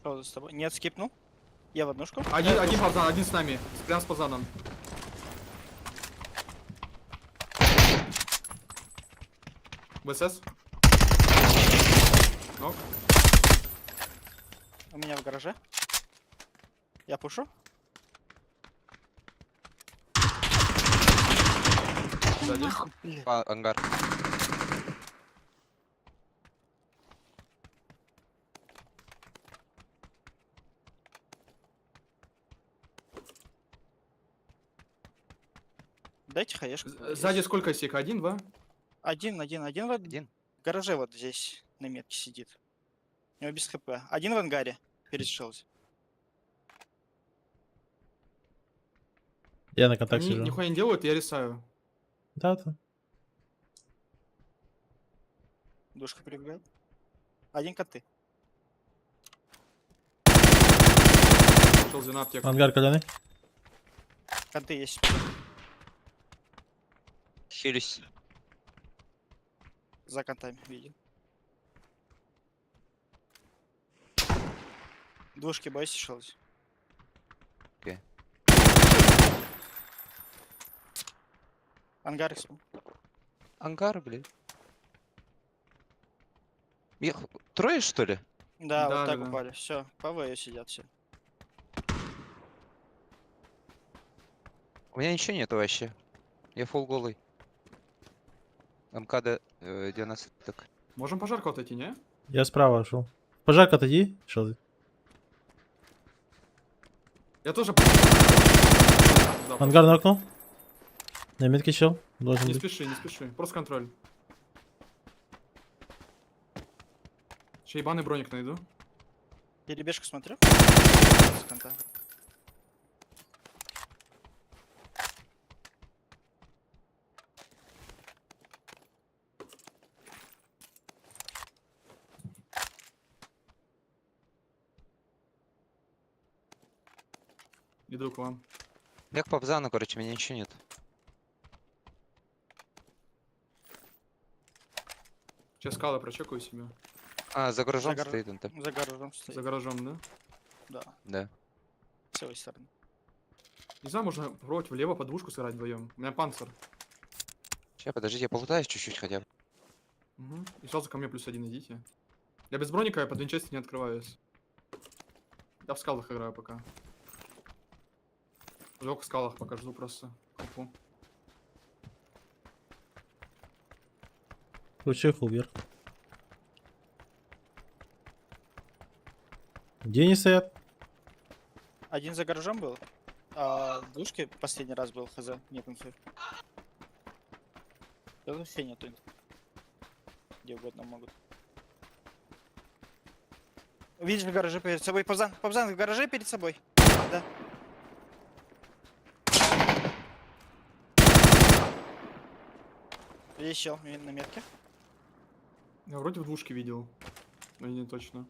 Кто с тобой? Нет, скипнул. Я в однушку. Один пацан, один с нами. Прям с пацаном. БСС. Нок. У меня в гараже. Я пушу. Сзади. А, ангар. Дайте хаешку. Сзади сколько сек? Один, два? Один, один, один в Один. В гараже вот здесь на метке сидит. У него без хп. Один в ангаре перед Шелзи. Я на контакт Они сижу. нихуя не делают, я рисаю. Да, да. Душка прибегает. Один коты. Шелзи на аптеку. Ангар коляны. Конты есть. Хилюсь. За контами видел. Двушки бойся, Шелзи. Окей. Ангар экспо. Ангар, блядь. Их трое, что ли? Да, Да, вот так да, да. упали. Все, по ВЭ сидят все. У меня ничего нету вообще. Я фул голый. МКД 90 так. Можем пожарку отойти, не? Я справа шел. Пожарка отойди, Шелзи. Я тоже... Да, Ангар нокнул. На метке чел. Должен Не быть. спеши, не спеши. Просто контроль. Сейчас ебаный броник найду. Перебежку смотрю. С конта. Иду к вам. Я к Папзану, короче, у меня ничего нет. Сейчас скалы прочекаю себе. А, за гаражом За гар- стоит он там. За гаражом стоит. За гаражом, да? Да, Да. с левой стороны. Не знаю, можно попробовать влево под двушку сыграть вдвоем. У меня панцир. Сейчас, подождите, я полутаюсь чуть-чуть хотя бы. Мгм. И сразу ко мне плюс один идите. Я без броника, я под винчестер не открываюсь. Я в скалах играю пока. Лег в скалах пока жду просто. Хапу. Уехал вверх. Где они стоят? Один за гаражом был, а в двушке последний раз был, хз, нет инфы. Да вообще нету инфы. Где угодно могут. Видишь в гараже перед собой, Павзан, Павзан, в гараже перед собой. Да. Здесь чел на метке. Я вроде в двушке видел. Но не точно.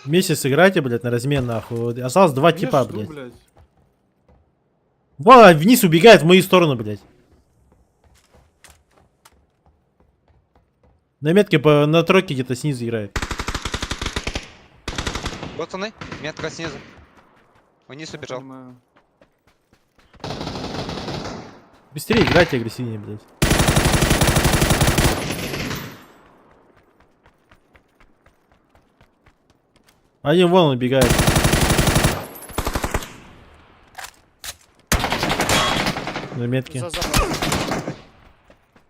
Вместе сыграйте, блядь, на размен, нахуй. Вот Осталось два Я типа, жду, блядь. блядь. Вон, вниз убегает в мою сторону, блядь. На метке по, на тройке где-то снизу играет. Вот он и, метка снизу. Вниз Я убежал. понимаю. Быстрее играйте агрессивнее, блядь. Один вон убегает. На метке. За забором.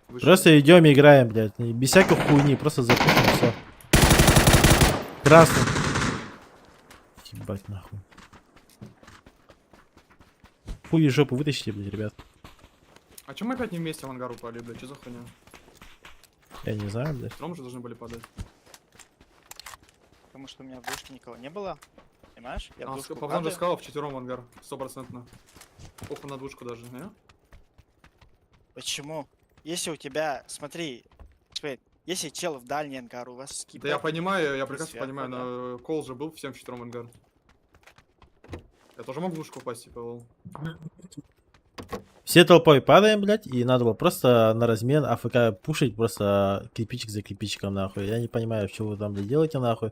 Вышел. Просто идем и играем, блядь. Без всякой хуйни, просто запушим все. Красный. Ебать нахуй. Хуй из жопу вытащите, блядь, ребят. А чем мы опять не вместе в ангар упали, блядь? Что за хуйня? Я не знаю, блядь. Тром же должны были падать. Потому что у меня в двушке никого не было. Понимаешь? Я в А, двушку Павзан же падаю. сказал вчетвером в ангар. Стопроцентно. Похуй на двушку даже, не? Почему? Если у тебя, смотри, смотри, если чел в дальний ангар у вас Да я скипает, понимаю, я прекрасно сверху, понимаю, да. но кол же был всем вчетвером в ангар. Я тоже могу в двушку упасть, типа, лол. Все толпой падаем, блядь, и надо было просто на размен AFK пушить, просто кирпичик за кирпичиком, нахуй. Я не понимаю, что вы там, блядь, делаете, нахуй.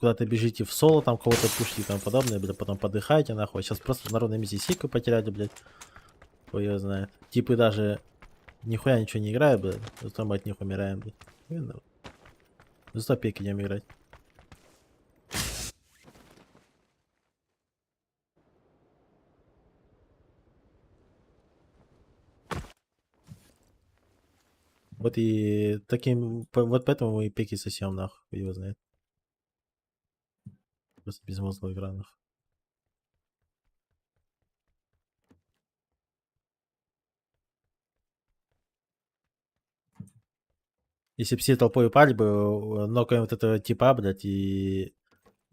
Куда-то бежите в соло, там кого-то пушите и тому подобное, блядь, потом подыхаете, нахуй. Сейчас просто на ровном месте сейку потеряли, блядь. Хуй её знает. Типы даже нихуя ничего не играют, блядь. Зато мы от них умираем, блядь. Хуй нахуй. Зато пеки идем играть. Вот и таким, вот поэтому мы и пеки сосем, нахуй, хуй его знает. Просто безмозглая игра, нахуй. Если бы все толпой упали бы, нокаем вот этого типа, блядь, и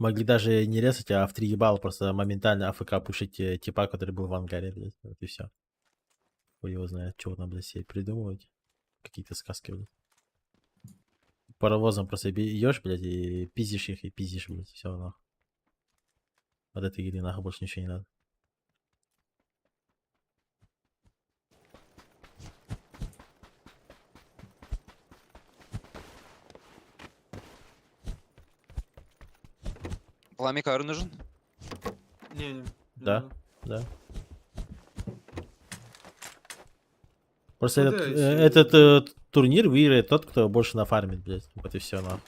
Могли даже не резать, а в три ебала просто моментально AFK пушить типа, который был в ангаре, блядь. Вот и все. Хуй его знает, чего там, блядь, себе придумывать. Какие-то сказки, блядь. Паровозом просто идешь, блядь, и пиздишь их, и пиздишь, блядь, все, нахуй. Вот этой игры нахуй больше ничего не надо. Пламя кар нужен? Не-не. не Да. надо. Да. Просто Ну этот, да, э, если- этот турнир выиграет тот, кто больше нафармит, блядь. Вот и все, нахуй.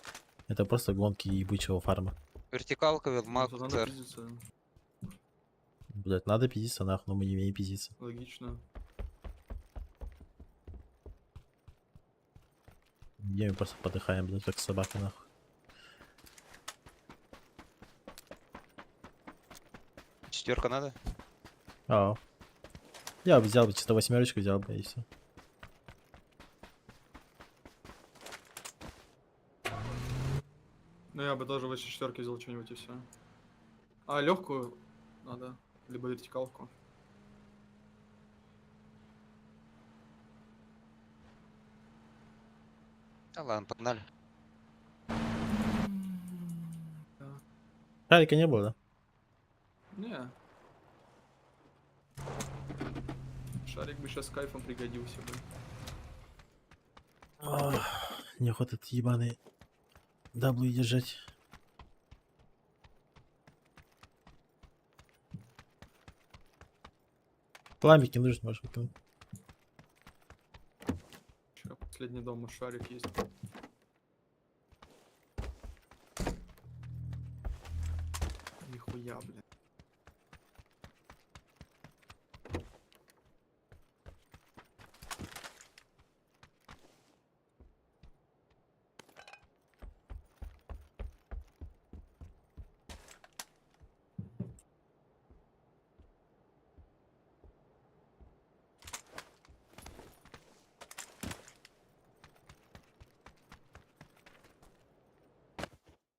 Это просто гонки ебучего фарма. Вертикалка, Ну, Вилмак, то надо ЦР. пиздиться. Блядь, надо пиздиться, нахуй, но мы не умеем пиздиться. Логично. Идем и просто подыхаем, блядь, как собака, нахуй. Четверка надо? А. Я бы взял бы чисто восьмерочку, взял бы и все. Ну я бы тоже вообще четверки взял что-нибудь и все. А, легкую надо. Либо вертикалку. Да ладно, погнали. Шарика не было, да? Не. Шарик бы сейчас с кайфом пригодился бы. Ах, неохота этот ебаный W держать. Пламик не нужен, можешь выкинуть. Ща, последний дом, шарик есть. Нихуя, блин.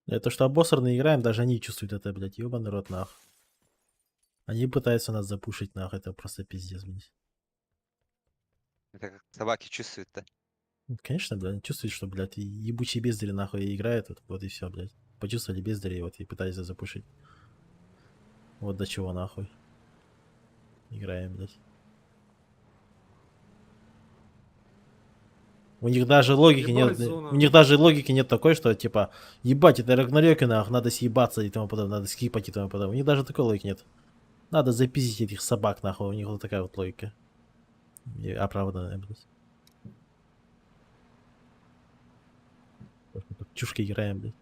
Это что обосранно играем, даже они чувствуют это, блядь, ебаный рот, нах. Они пытаются нас запушить, нах, это просто пиздец, блядь. Это как собаки чувствуют-то. Ну, конечно, блядь, они чувствуют, что, блядь, ебучие бездари, нахуй, играют, вот, вот и все, блядь. Почувствовали бездари, вот, и пытаются запушить. Вот до чего, нахуй. Играем, блядь. У них даже логики Ебать, нет. зона. У них даже логики нет такой, что типа, ебать, это Рагнарёки, нах, надо съебаться и тому подобное, надо скипать и тому подобное. У них даже такой логики нет. Надо запиздить этих собак, нахуй. У них вот такая вот логика. И оправданная, блядь. Просто как Чушки играем, блядь.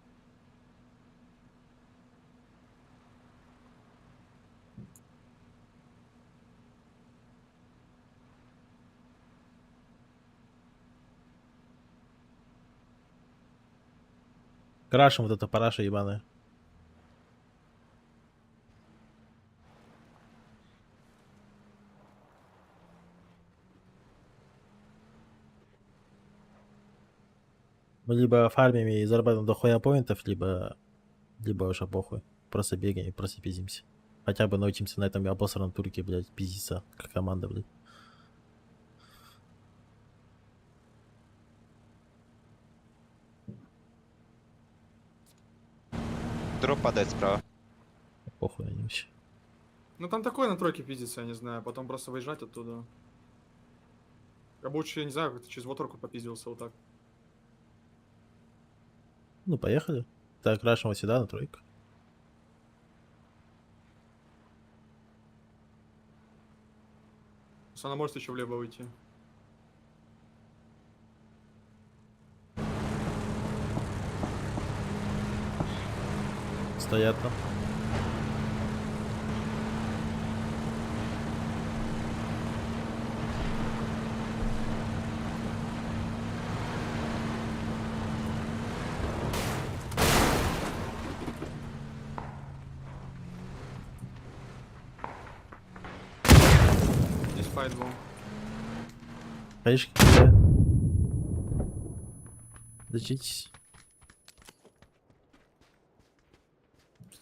Крашим вот это параша ебаная. Мы либо фармим и зарабатываем дохуя поинтов, либо уже похуй. Просто бегаем и просто пиздимся. Хотя бы научимся на этом обосранном турке, блядь, пиздиться, как команда, блядь. Дроп падает справа. Похуй они вообще. Ну там такое на тройке пиздится, я не знаю. Потом просто выезжать оттуда. Я бы лучше, я не знаю, как-то через воторку попиздился вот так. Ну, поехали. Так, крашим вот сюда, на тройку. Просто она может еще влево уйти. Стоят там. Здесь файт был. Конечно, кидаю. Лечитесь.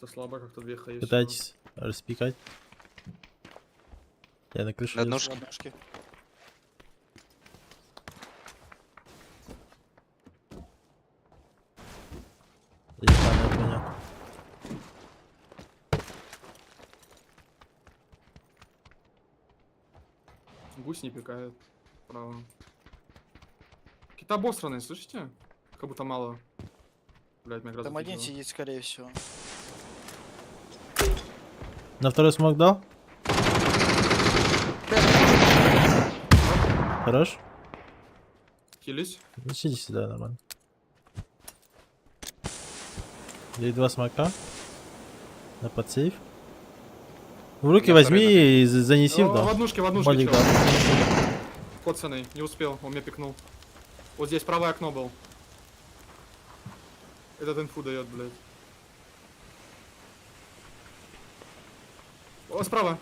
Что-то слабо как-то две хаи. Пытайтесь распикать. Я на крышу На лезу. однушке. В однушке. Ебаная от меня. Гусь не пикает. Право. Какие-то обосранные, слышите? Как будто мало. Блять, меня Там один закинуло. сидит, скорее всего. На второй смог дал? Хорош. Хились. Ну, сиди сюда, нормально. Здесь два смока. На подсейф. В руки меня возьми второй и занеси О, в дом. В однушке, в однушке. Молик чел. дал. Коцаный, не успел, он меня пикнул. Вот здесь правое окно был. Этот инфу дает, блядь. О, справа.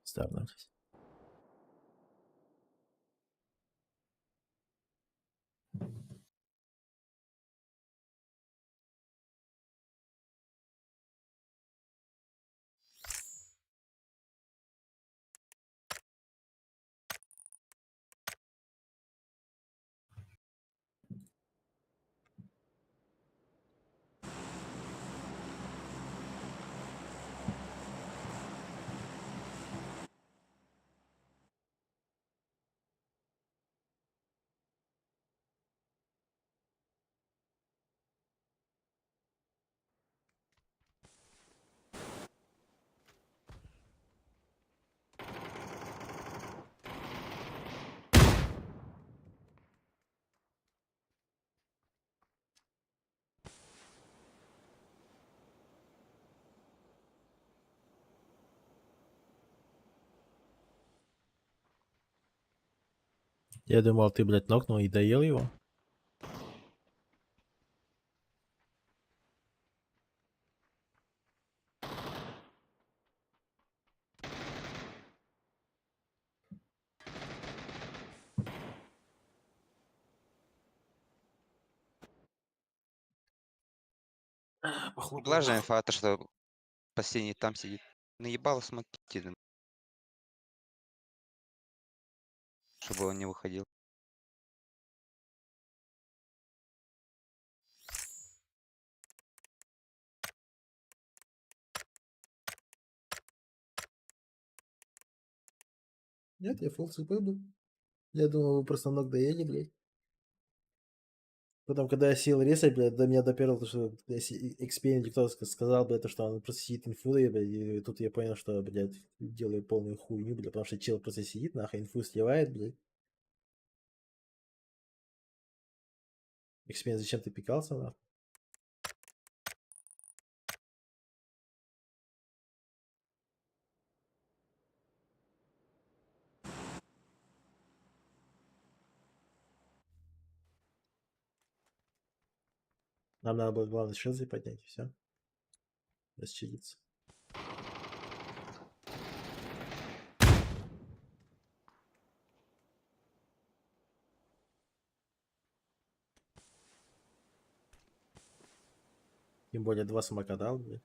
Старно, блядь. Я думал, ты, блядь, нокнул и доел его. Была же инфа, то, что последний там сидит. Наебал смоки. Чтобы он не выходил. Нет, я фул ЦП был. Я думал, вы просто ног доели, блядь. Потом, когда я сел резать, блядь, до меня доперло, то, что XP или кто-то сказал, блядь, то, что он просто сидит инфу дает, блядь, и тут я понял, что, блядь, делаю полную хуйню, блядь, потому что чел просто сидит, нахуй, инфу сливает, блядь. XP, зачем ты пикался, нахуй? Нам надо было, главное, шансы поднять, и все. Расчудиться. Тем более два смока дал, блядь.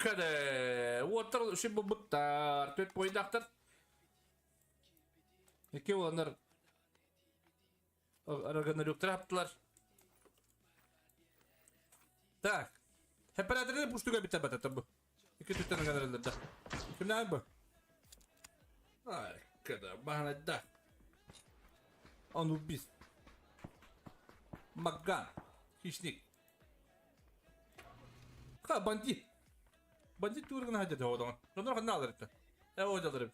Кэдэ! Уоттар үчүн булбуттар. Төрт пойдахтар. Икки уоланнар Рагнарёктар аптылар. Так. Операторы пуштуга битэ батата бу. Икки түттэн гынарылар да. Кимнээх бу? Ай, кэдэ, баһанайда. Анубис. Маган. Хищник. Ха, бандит. Бандит туургын хадьа тоҕодоҕон. Донор ханна алар этэ. Э, о дьалар эбит.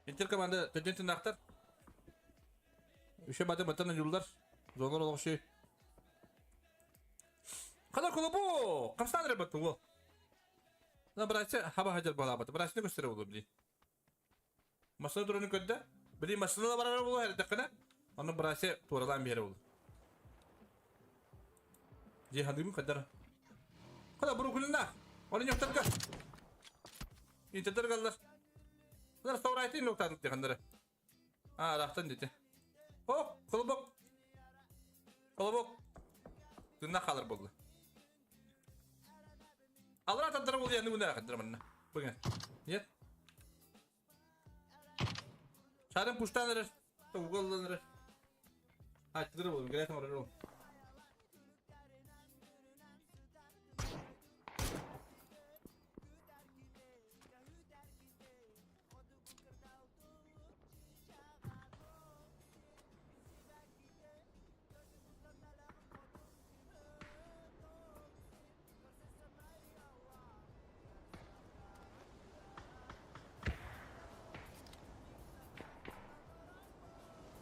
Интер команда төтен тыннаахтар. Үше баты баттан юллар. Зонор олохши. Хана колобу! Капстан ребята, во. На братья хаба хадер балабат. Братья көстөрө болу били. Машина тураны көрдө. Били машинала барар болу эрдэххинэ. Ону братья туоралаан биэрэ болу. Дьиэ хандыгын каддара. Хана бурукулина. Оны ньохторго. Интердер галлар. Лар саурайтын нуктадык дехандара. А, рахтан дете. О, колобок. Колобок. Тынна халар болду. Алра таддара бол яны гүнэ хаддара манна. Бүгін. Нет? Шарын пуштан эрэр. Уголлан эрэр. Аттыдыр болум, грязь орар ол.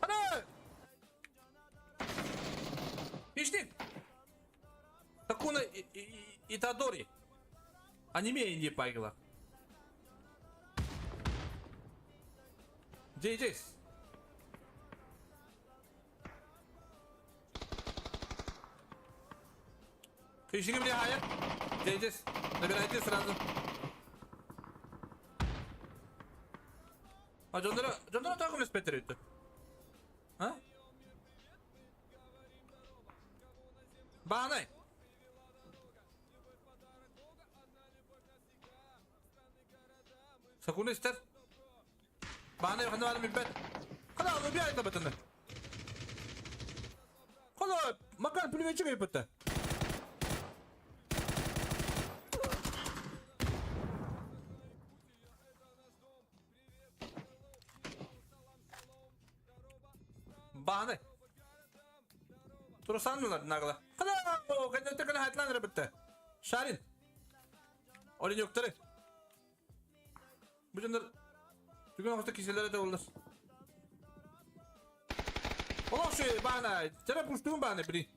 Ана! Ищник! Такуна Итадори. Аниме не пайгла. JJ's. Ищи меня, JJ's. Набирайте сразу. А дьонноро, дьонноро тоҕо көмөлөспөттөр үттэ? А? Баанай! Сокуну истэр. Баанай ханна баарын билбэт. Хана алыбия айта бытыны. Хана Макар пулеметчик ыйыппытта. Бааны. Турусаннылар нагла. Хана, кэннэттэ кэнэ хатлан эрэ бытта. Шарин. Оленёктары. Бу дьоннор түгэн оҕото киселлэрэ да боллар. Олох шуй баана, чара пустуун баана били.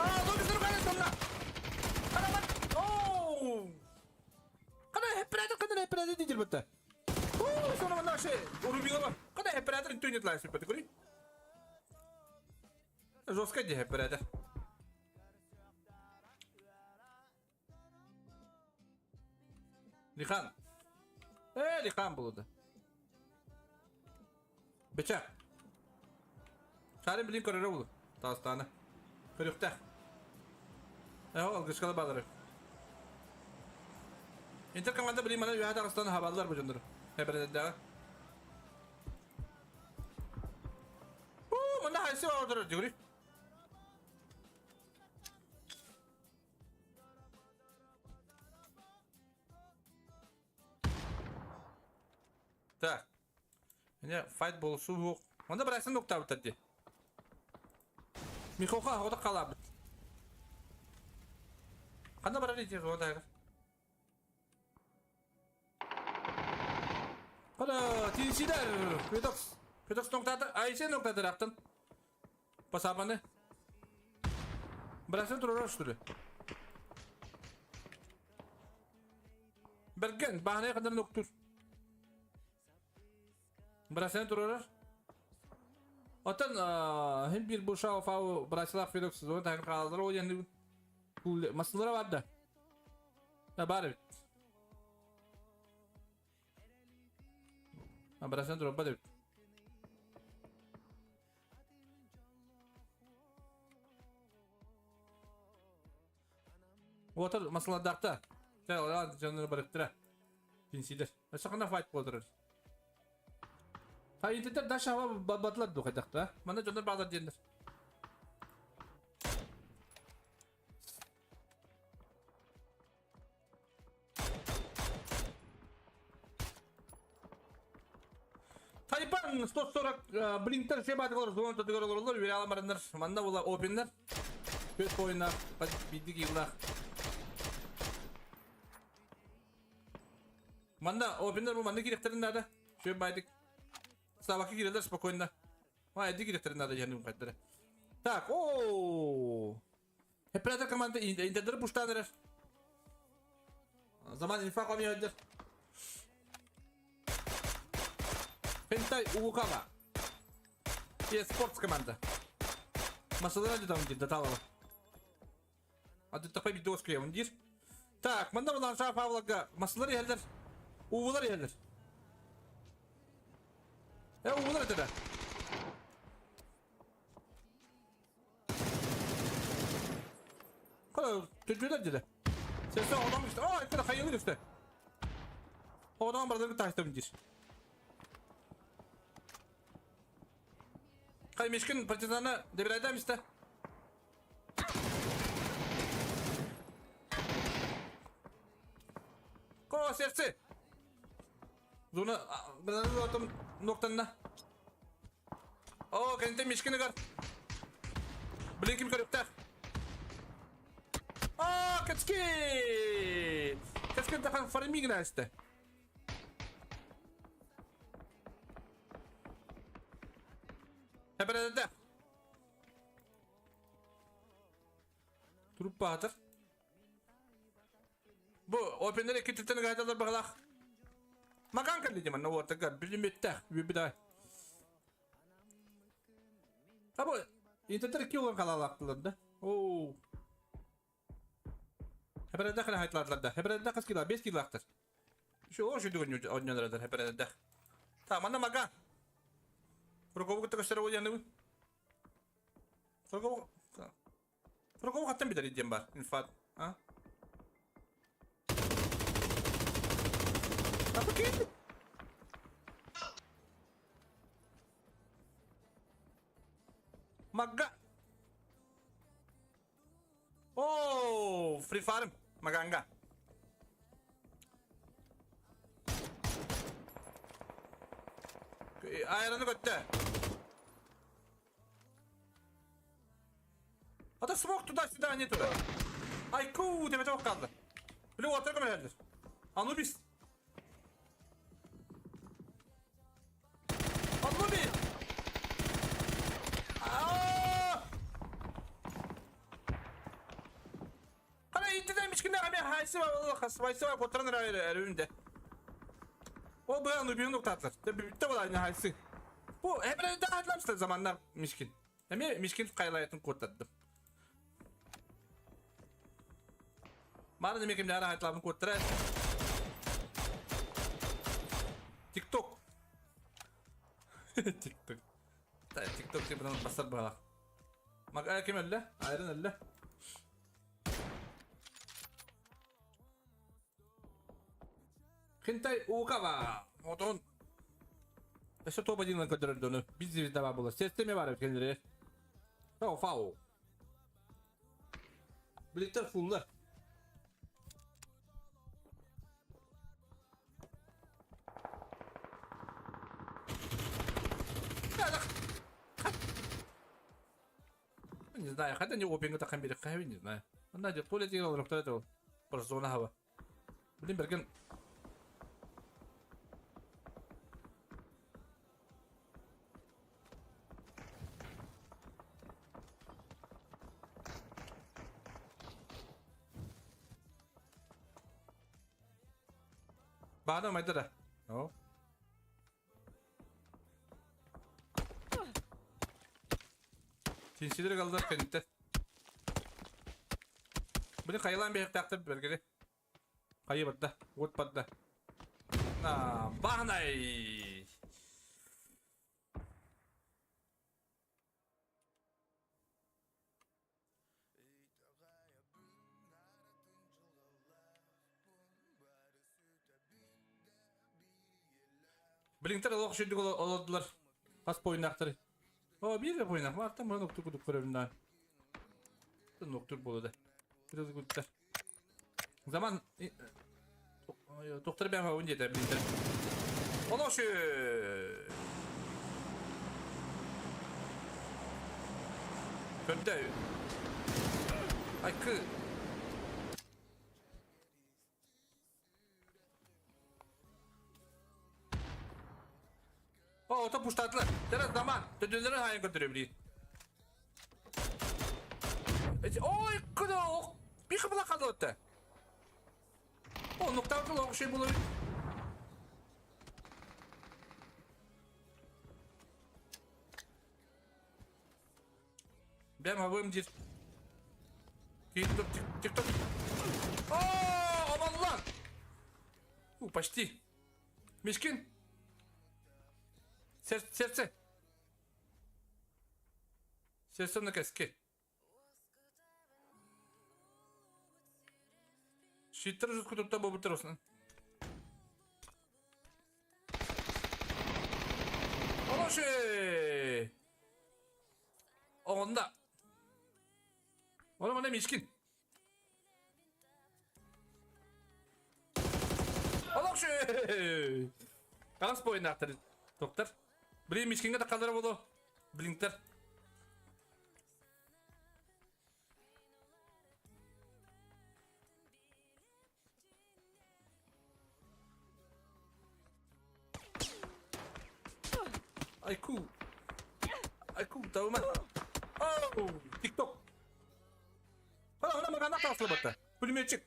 Аа, лобби сөрүк айан тонна. Хана Оу! Хана хеппэрээдэр хана хеппэрээдэр диир бытта. Уу, соно манна ше урубила. Хана хеппэрээдэр интернет лайф бытта кури. Жестко ди хеппэрээдэр. Лихан. Э, Лихан булду. Бече. Шарын билин көрөрө булу. Таастааны. Көрүөхтээх. Э, ол гышкала баалары. Интер команда билин мана үһэ таҕыстан хабаллар бу дьоннору. Эбэрдэдэҕэ. Уу, манна хайсы ордорор дьүгүрүй. Так. Эне файт болсу суох. Онда бырайсан нуктаабыттар дии. Михоха оҕото халаабыт. Ханна барар ити оҕото Хана тиисидэр Петокс. Петокс ноктаата. Айсе ноктаата рахтан. Пасапаны. Бырайсан турар что ли? Берген, баһанай хандар ноктур. Бырасен турарар. Оттон хин бир бу шау фау братьялаах Федок сезон таһын хаалалар ол диэн массыналара бар да. Да бар эбит. Братьян дробба эбит. Уотар масылардаахта. Дьоннор барыктыра. Пенсийлер. Өссө файт буолар. Хайытытар даша батылар ду хайдахта. Манна дьоннор баалар диэннэр. Тайпан 140 блинтер все батылар зона тотугар олороллор үөрэ аламарыннар. Манна була опеннер. Көт ойнар, биддик йыллах. Манна опеннер бу манна киректерин надо. Шөй байдык. Славаки кирелер спокойно. Ма эди киректерин надо яны кайдары. Так, о! Оператор команда интердер буштаныр. Заман инфа комьядыр. Хентай Угукава. Е спортс команда. Масалара там где даталова. А ты такой видоска я он. Так, манда булан шаф авлага. Масалар елдер. Увулар елдер. Увулар это да. Төжүлөр деді. Сен адам işte. Aa, это хайылы işte. Одан бардыр тахтым дир. Кай мешкин партизаны дебирайдам işte. Ко сердце. Зона атым ноктанна. О, кенте мешкини гар. Блин ким көрүктөр. А, Кацки! Кацки тахан фармигна işte. Хәбәрдә. Туруп баатыр. Бу опенер эки түттен гайталар баглах. Маган калли диман, ну вот тага билиметтах, бибидай. Абы интернет килон калалактылар да. Оу. Хәбәрдә кына хайтлардылар да. Хәбәрдә кыз кила, 5 килактыр. Şu o şu düğün oynuyorlar хәбәрдә. Tamam, анда маган. Фругову көстөрө ойнады. Фругову Фругову хаттан бидер идем бар. Инфат. А? Апы кет. Мага. О, Free Farm. Маганга. Айраны көттө. Ата смок туда-сюда, а не туда. Айку, деп это kaldı. Bile otur herhalde. Anubis. Anubis. Aa! Kana itti demiş ki ne abi haysi var Allah has haysi var kotaran eründe. O bu Anubis'in noktalar. Bitti var aynı haysi. Bu hep de hatırlamışlar zamanlar mişkin. Hem mişkin kaylayatın kurtardım. Мары неме кемде ара айтылабын көрттірі. Тикток. Тикток. Тикток деп бұдан басар бағалақ. Мага кем әлі? Айрын әлі. Хентай Укава. Отон. Өсө топ один көтөрөлдөну. Биз звезда була. Системе бар кендери. Фау фау. Билеттер фуллар. Не знаю, хотя не опинга тахан бери, хайви не знаю. Анда де толя деген олар это просто зона хаба. Блин, берген. Бана майдара. О. Тинсилер kaldılar кэнниттэн. Били хайалаан биһиктээхтэр бэргэри. Хайы барда, уот барда. На, баанай! Блинктер олох шүрдүк олордулар. Хас пойнаахтары. О, биир да пойнаах. Мартан муран октур кудук көрөбүн Ноктур буолу да. Biraz гуттар. Zaman доктор ben havun диэтэ блинктер. Олох шү! Көрдө. Айкы. О, ото пуштатылар. Тера zaman. Төдөннөрүн хайын көтөрө билин. Ой, куда? Bir кыбыла калды. О, нокта кылы şey булыр. Бәм хабым дир. Тик-ток, тик-ток. О, аманлан. У, почти. Мишкин. Сердце. Сердце на каске. Щиттер жутко тут таба бутеросна. Хороший! Onda. Oğlum o ne Mişkin? Хороший! Калас бойын доктор. Блин, Мишкинге да калдыра болу. Блинктер. Айку. Айку, тавма. Оу, тикток. Ана, ана, магана таслы батта. Пулеметчик.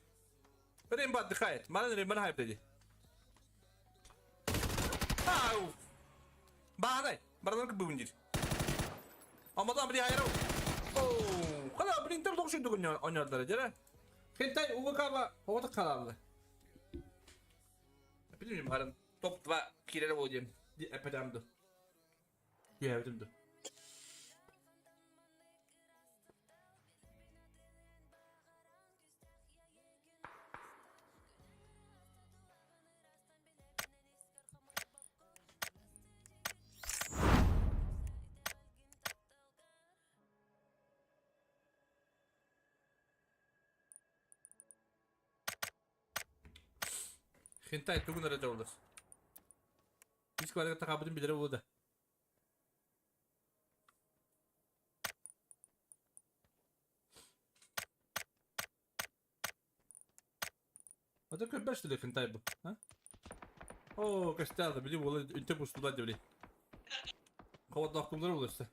Ремба отдыхает. Мана ремба хайп деди. Ау. Бағадай. Бардан бүгін дир. Амадан бір айырау. Оу, қала блинтер тоқшы дүгін ойнадылар дер. Хентай УВК-ға оғды қалалды. Bilmiyorum harın. Топ 2 кирер болдым. Эпедемді. Диэбитимди. Хентай тугун эрэ дьоллор. Бис квадрат тахабытын билere болду. Hadi 45 lira хентай bu. Ha? О, костялды, били болы үнте бустула деп. Кават лактымдар болду işte.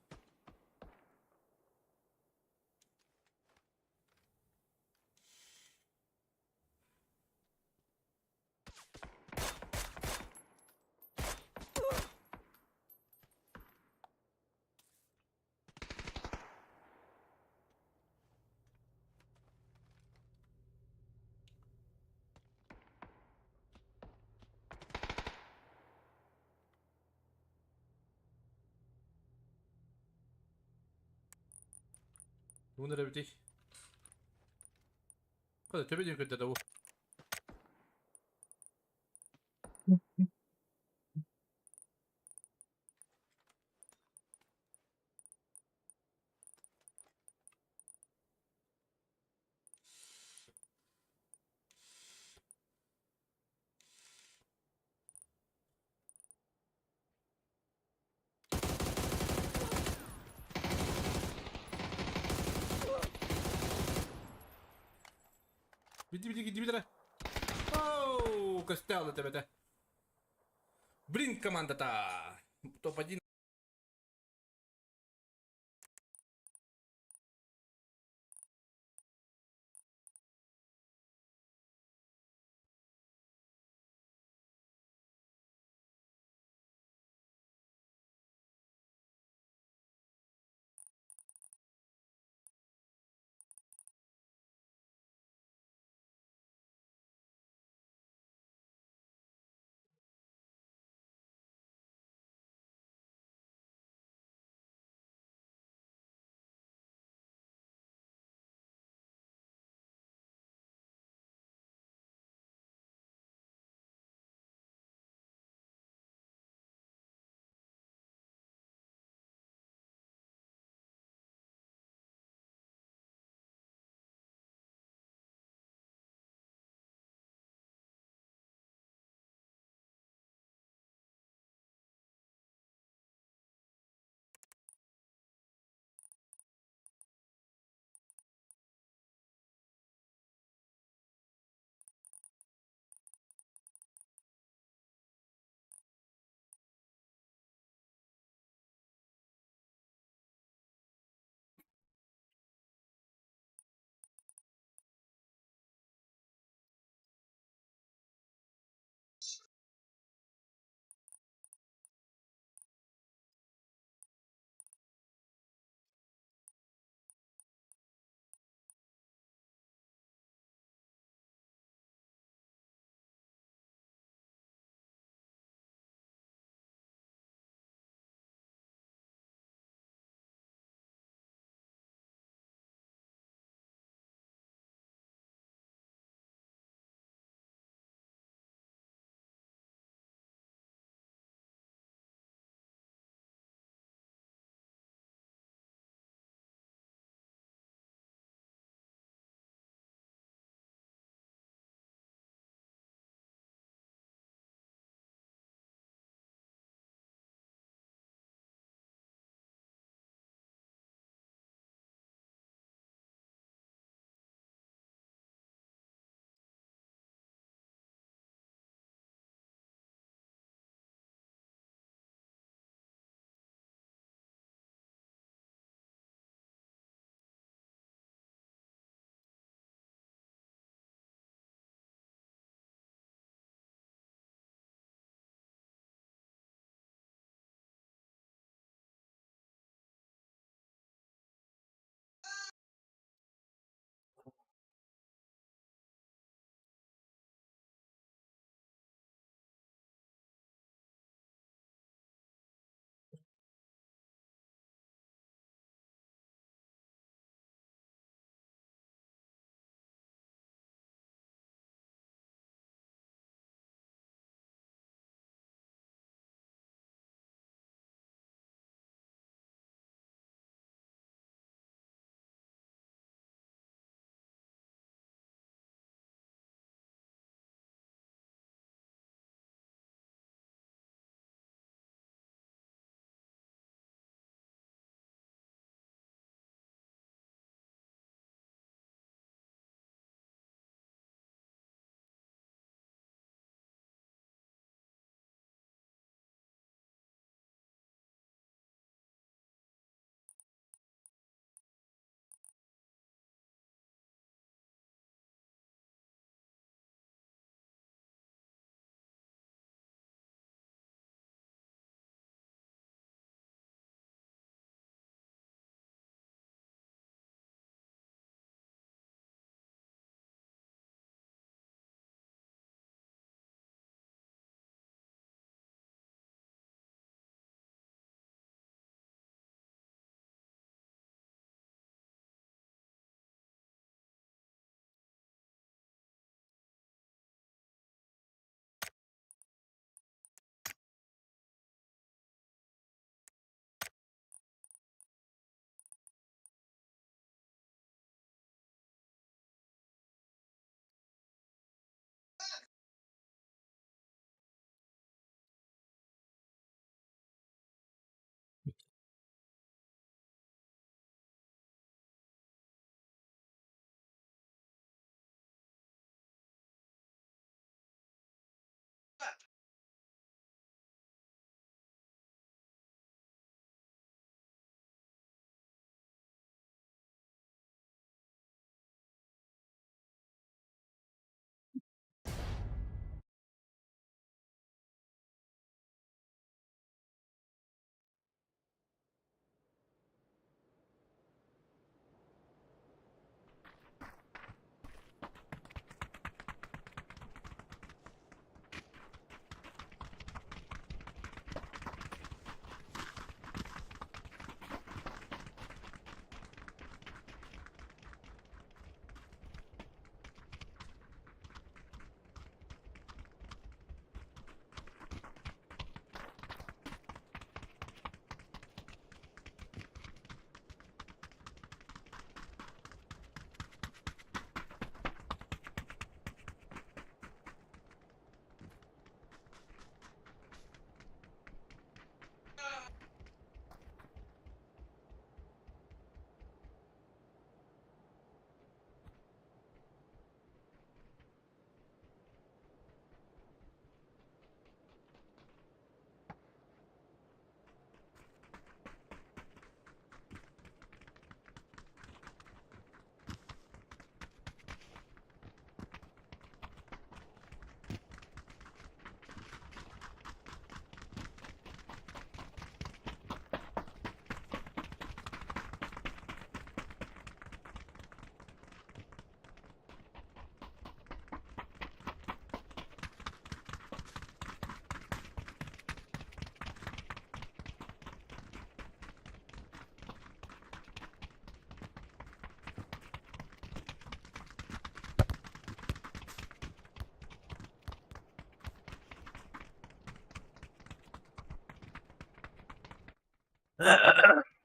Bunu da bitik. Када төбеден көтөрдө бу. Bitti bitti gitti bitti. Оу, костялды төбөтө. Блин, командата. Топ-1.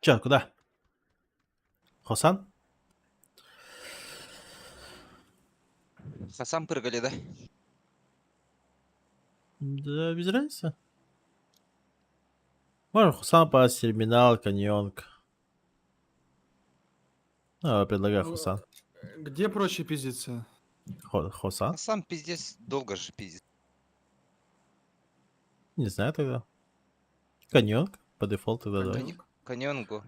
Че, куда? Хосан? Хасан прыгали, да? Да, без разницы. Можем Хусан пас, терминал, каньонг. Ну, я предлагаю Ну, Хусан. Где проще пиздиться? Хусан? Хасан пиздец, долго же пиздец. Не знаю тогда. Каньонг по дефолту тогда давай. Каньонг? Каньонгу.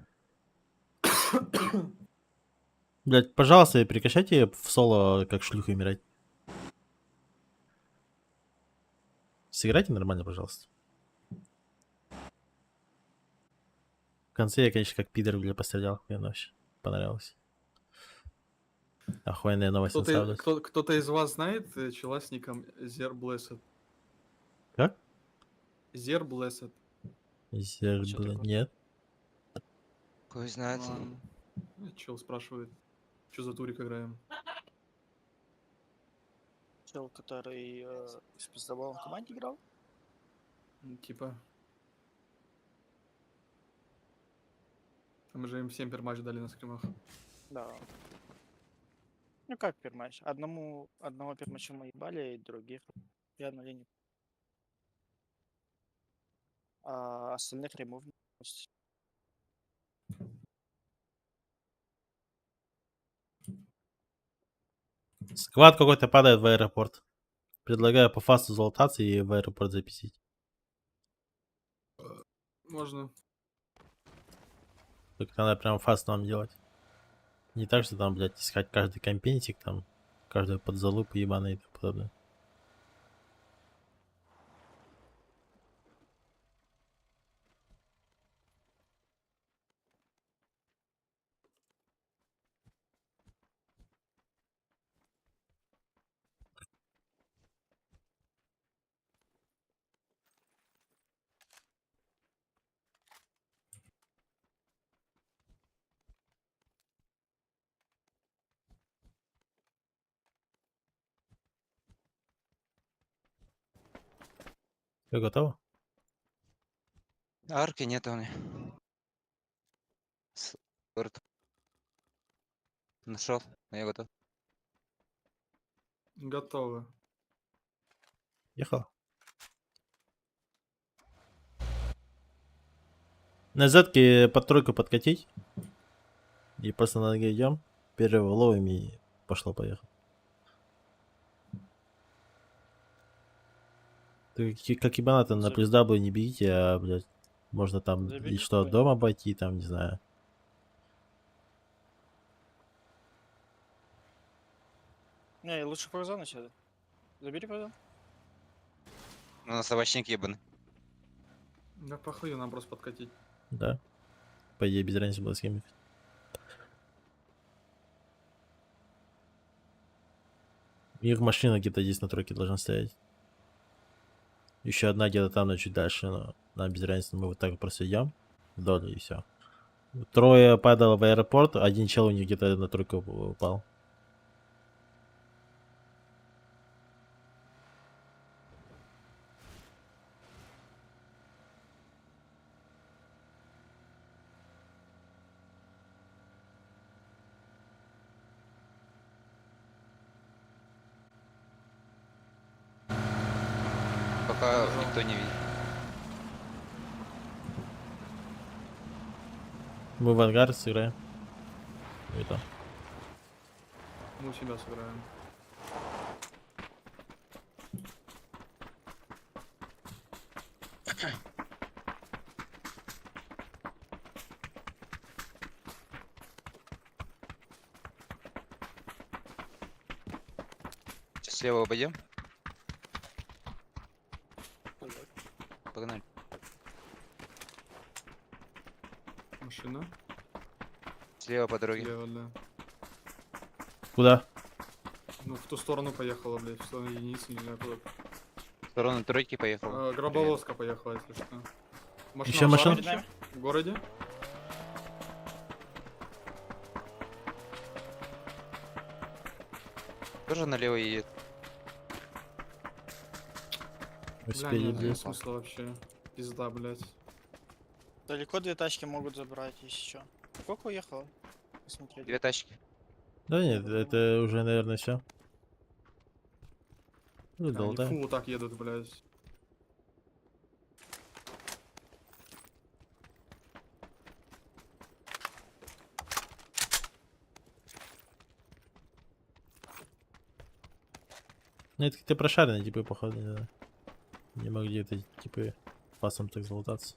Блять, пожалуйста, прекращайте в соло как шлюха умирать. Сыграйте нормально, пожалуйста. В конце я, конечно, как пидор, бля, пострелял. Мне вообще понравилось. Охуенная новость на самом Кто-то, деле. кто-то из вас знает чела с ником Зер Blessed? Как? Зер Blessed. Зер, Чё бля, такое? Нет. Хуй знает. Ладно. Чел спрашивает, что за турик играем. Чел, который с пиздоболом в команде играл? Типа. Мы же им всем перматч дали на скримах. Да. Ну как пермач? Одного пермача мы ебали, и других я на линии. А остальных ремов. Сквад какой-то падает в аэропорт. Предлагаю по фасту залутаться и в аэропорт записить. Можно. Только надо прям фаст нам делать. Не так, что там, блядь, искать каждый компенсик, там, каждую подзалупу ебаный и тому подобное. Все готово? Арки нет у меня. Рт. Нашел, я готов. Готово. Ехал. На зетке под тройку подкатить. И просто на ноге идем. Первого ловим и пошло-поехало. Ты как ебанаты на плюс W не бегите, а, блядь, можно там и Забери что, свой. дом обойти, там, не знаю. Не, лучше фрозона сейчас. Забери фрозон. У нас овощник ебаный. Да похуй нам просто подкатить. Да. По идее, без разницы было с кем. Их машина где-то здесь на тройке должна стоять. Еще одна где-то там, но чуть дальше, но нам без разницы, мы вот так вот просто идем вдоль и все. Трое падало в аэропорт, один чел у них где-то на тройку упал. Пока никто не видит. Мы в ангар сыграем. И там. Мы у себя сыграем. Сейчас слева обойдем. Погнали. Машина. Слева по дороге. Слева, да. Куда? Ну, в ту сторону поехала, блядь, в сторону единицы, не знаю куда. В сторону тройки поехал. Гробовозка поехала, если что. Машина Ещё в машина? городе? В городе? Тоже налево едет. Бля, Успели, нет, блядь. нет смысла вообще. Пизда, блядь. Далеко две тачки могут забрать еще. Сколько уехало? Посмотреть. Две тачки. Да нет, это уже, наверное, все. Ну, Они долтай. фу, вот так едут, блядь. Ну, это какие-то прошаренные типы, походу, не знаю. Не могли это, типы, фасом так залутаться.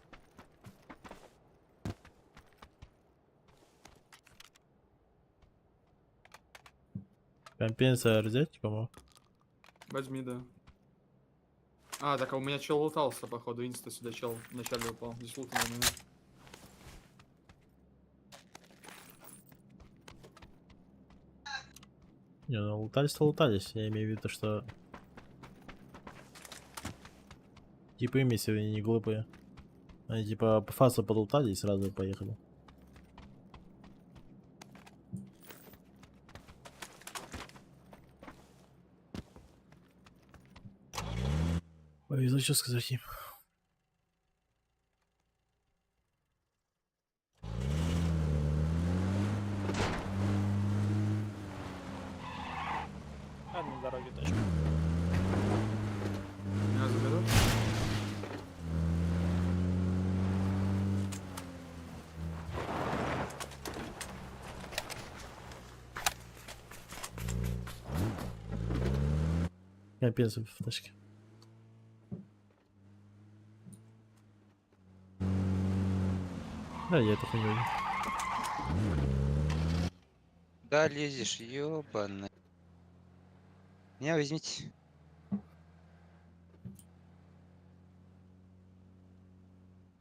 Компенсатор взять, по-моему? Возьми, да. А, так а у меня чел лутался, походу, инста сюда чел вначале упал. Здесь лута, наверное, нет. Не, ну лутались-то лутались. Я имею в виду, что... Типы ими сегодня не глупые. Они типа по фасу подлутали и сразу поехали. Ой, ну что сказать им? А, на дороге тачка. Меня заберут? Компенсацию в тачке. Да, я эту хуйню возьму. Да, лезешь, ёбаный. Меня возьмите.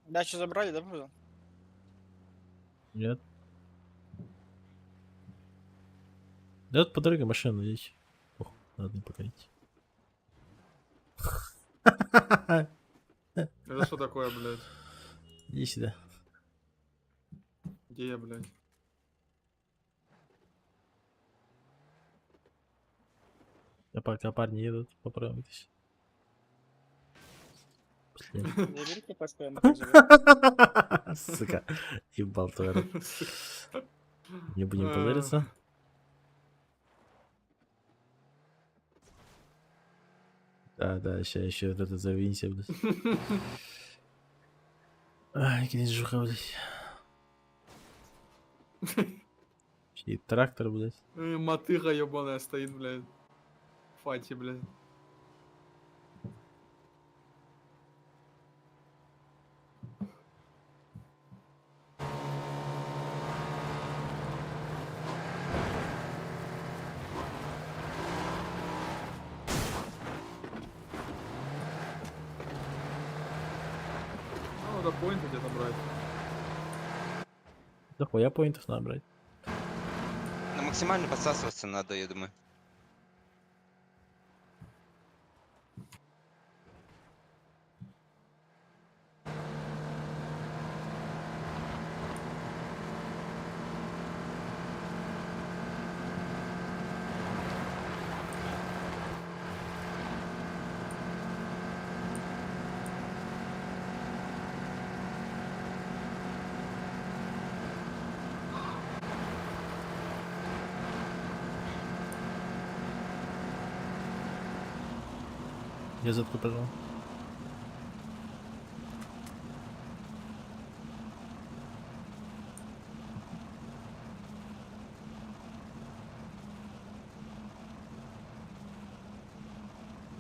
Дачу забрали, да, походу? Нет. Да вот по дороге машину здесь. Ох, надо не покорить. Это что такое, блядь? Иди сюда. Где я, блядь? А пока парни едут, попробуем вытащить. Блин. Забери тачку, я могу заберу. Сука. Ебал твой рот. Не будем позориться. Да, да, сейчас еще вот это завинься, блядь. Ай, кринжуха, блядь. И трактор, блядь. Мотыга ебаная стоит, блядь. Фати, блядь. Ну, надо поинты где-то брать. Да хуя поинтов надо брать. На максимально подсасываться надо, я думаю. Я задку пожал.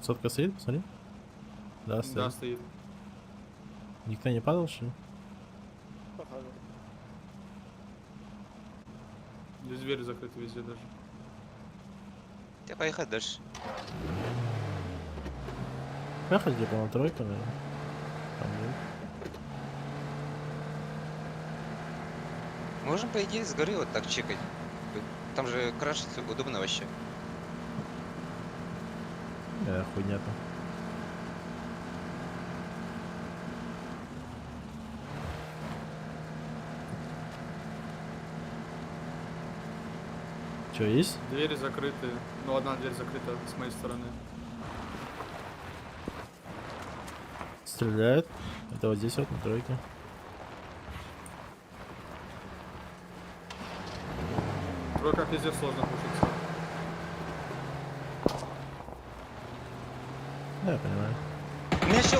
Сотка стоит, посмотри. Да, стоит. Да, стоит. Никто не падал, что ли? Походу. Здесь двери закрыты везде даже. Я поехать дальше. Поехали, типа, на тройку, наверное. Там будет. Можем, по идее, с горы вот так чекать. Там же крашиться удобно вообще. Хуйня там. Че, есть? Двери закрыты. Ну, одна дверь закрыта с моей стороны. Стреляют. Это вот здесь вот на тройке. Тройка пиздец сложно пушится. Да, я понимаю. У меня чел.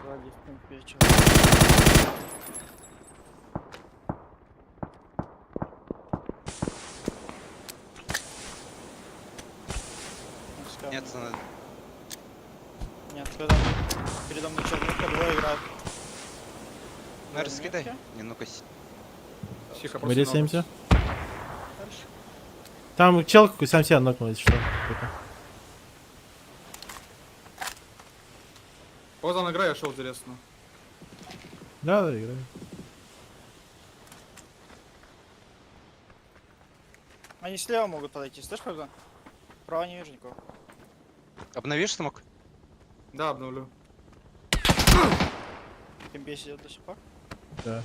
Сзади в пимпе чел. Нет, на- Нет, передо мной, передо мной чел, метка, двое играют. на раскидай. Метки. Не, ну-ка. Тихо, просто Мы ресаемся. Дальше. Там чел какой сам себя нокнул, если что. Какой-то. Поза игра, я шел интересно. Да, да, играю. Они слева могут подойти, слышишь, правда? Справа не вижу никого. Обновишь смог? Да, обновлю. В пимпе сидят до сих пор. Да.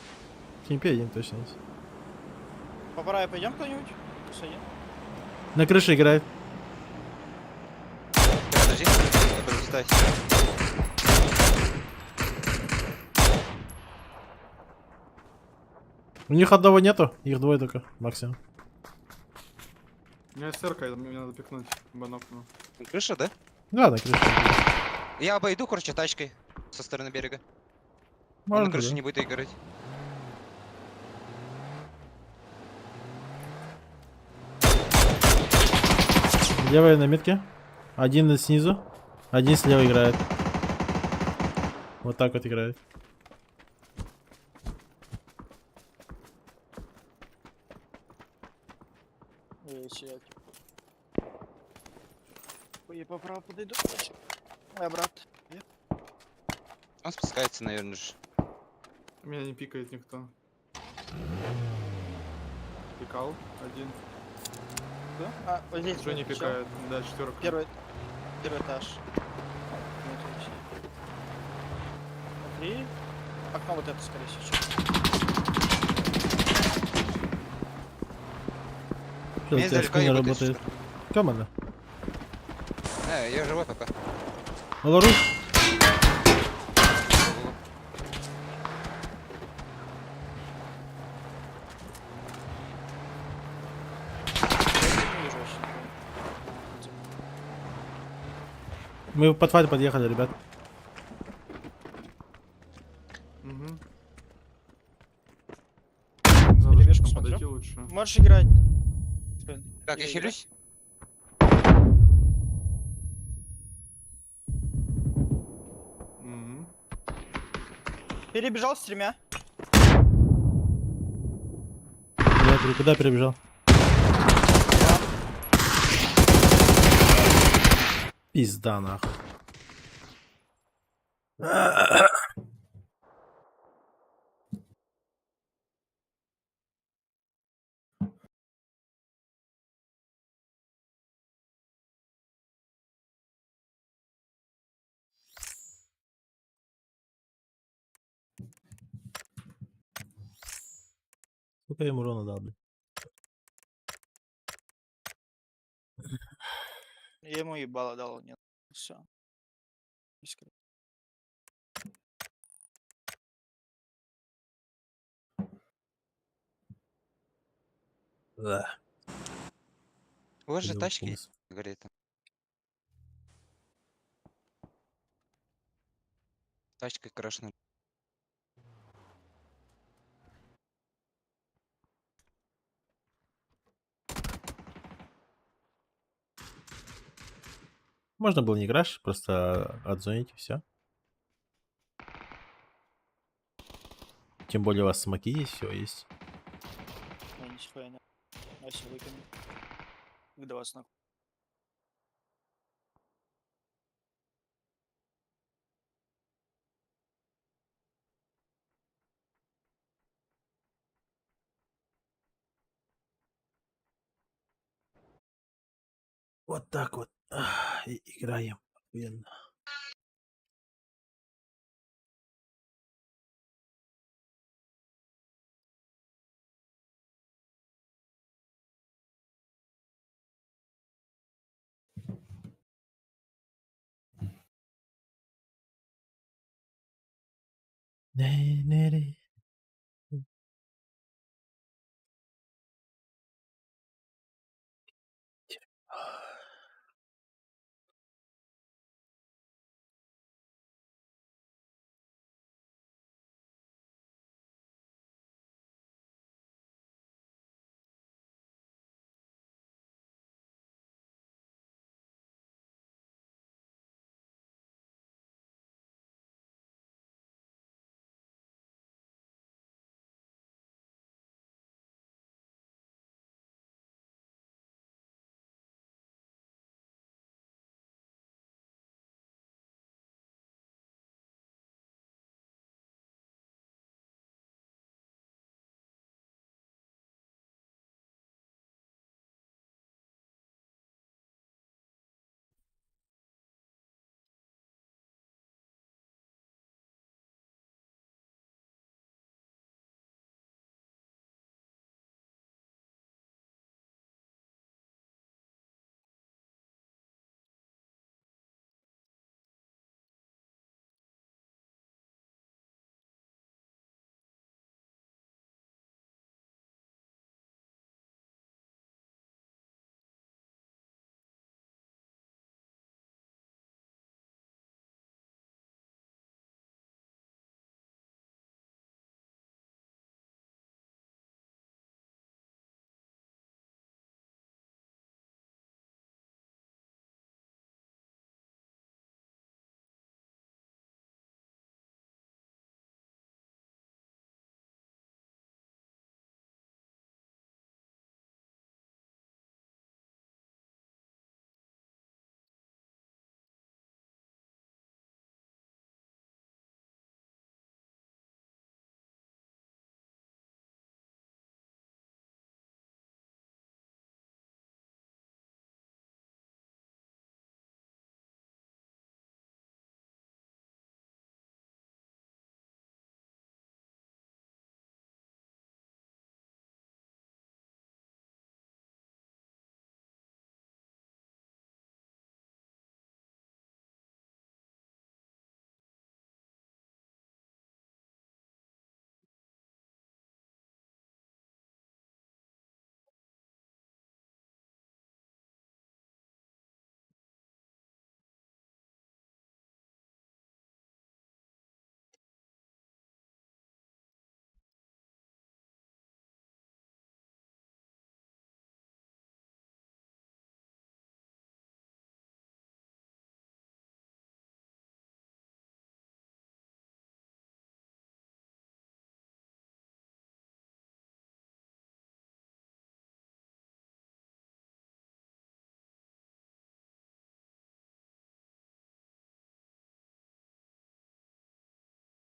В кемпе один точно есть. По правой пойдем кто-нибудь? Плюс один. На крыше играет. Подожди, подожди, стой. У них одного нету, их двое только, максимум. У меня СРК, мне надо пикнуть. Банокну. Крыша, да? Да, на крыше. Я обойду, короче, тачкой со стороны берега. Он Можно, на крыше да. не будет играть. Левая на метке. Один снизу, один слева играет. Вот так вот играет. Эй, сидят. Я по правой подойду. Я брат. Он спускается, наверное же. Меня не пикает никто. Пикал один. Да? А, вот здесь. Уже не вот чел. пикает. Да, четверка. Первый этаж. Нет, вообще. Смотри. Окно вот это, скорее всего. чё. Что у Меня тебя издалека спина ебут, если работает? Команда. что. Я живой пока. Ларуш. Я не вижу вообще никого. Мы под файт подъехали, ребят. Угу. Надо Перебежку там смотрю. подойти лучше. Можешь играть. Блин, Так, я или играть. хилюсь. Угу. Перебежал с тремя. Я говорю, куда перебежал? Пизда нахуй. Сколько я ему урона дал, блядь? Я ему ебало дал, нет. Все. Да. У вас же Пойду тачки вниз. говорит. Тачкой крашена. Можно было не краш, просто отзонить и все. Тем более у вас смоки есть, все есть. Я нихуя не. Я все выкину. До вас нахуй. Вот так вот. Ах, И играем. Охуенно. Не, не, не.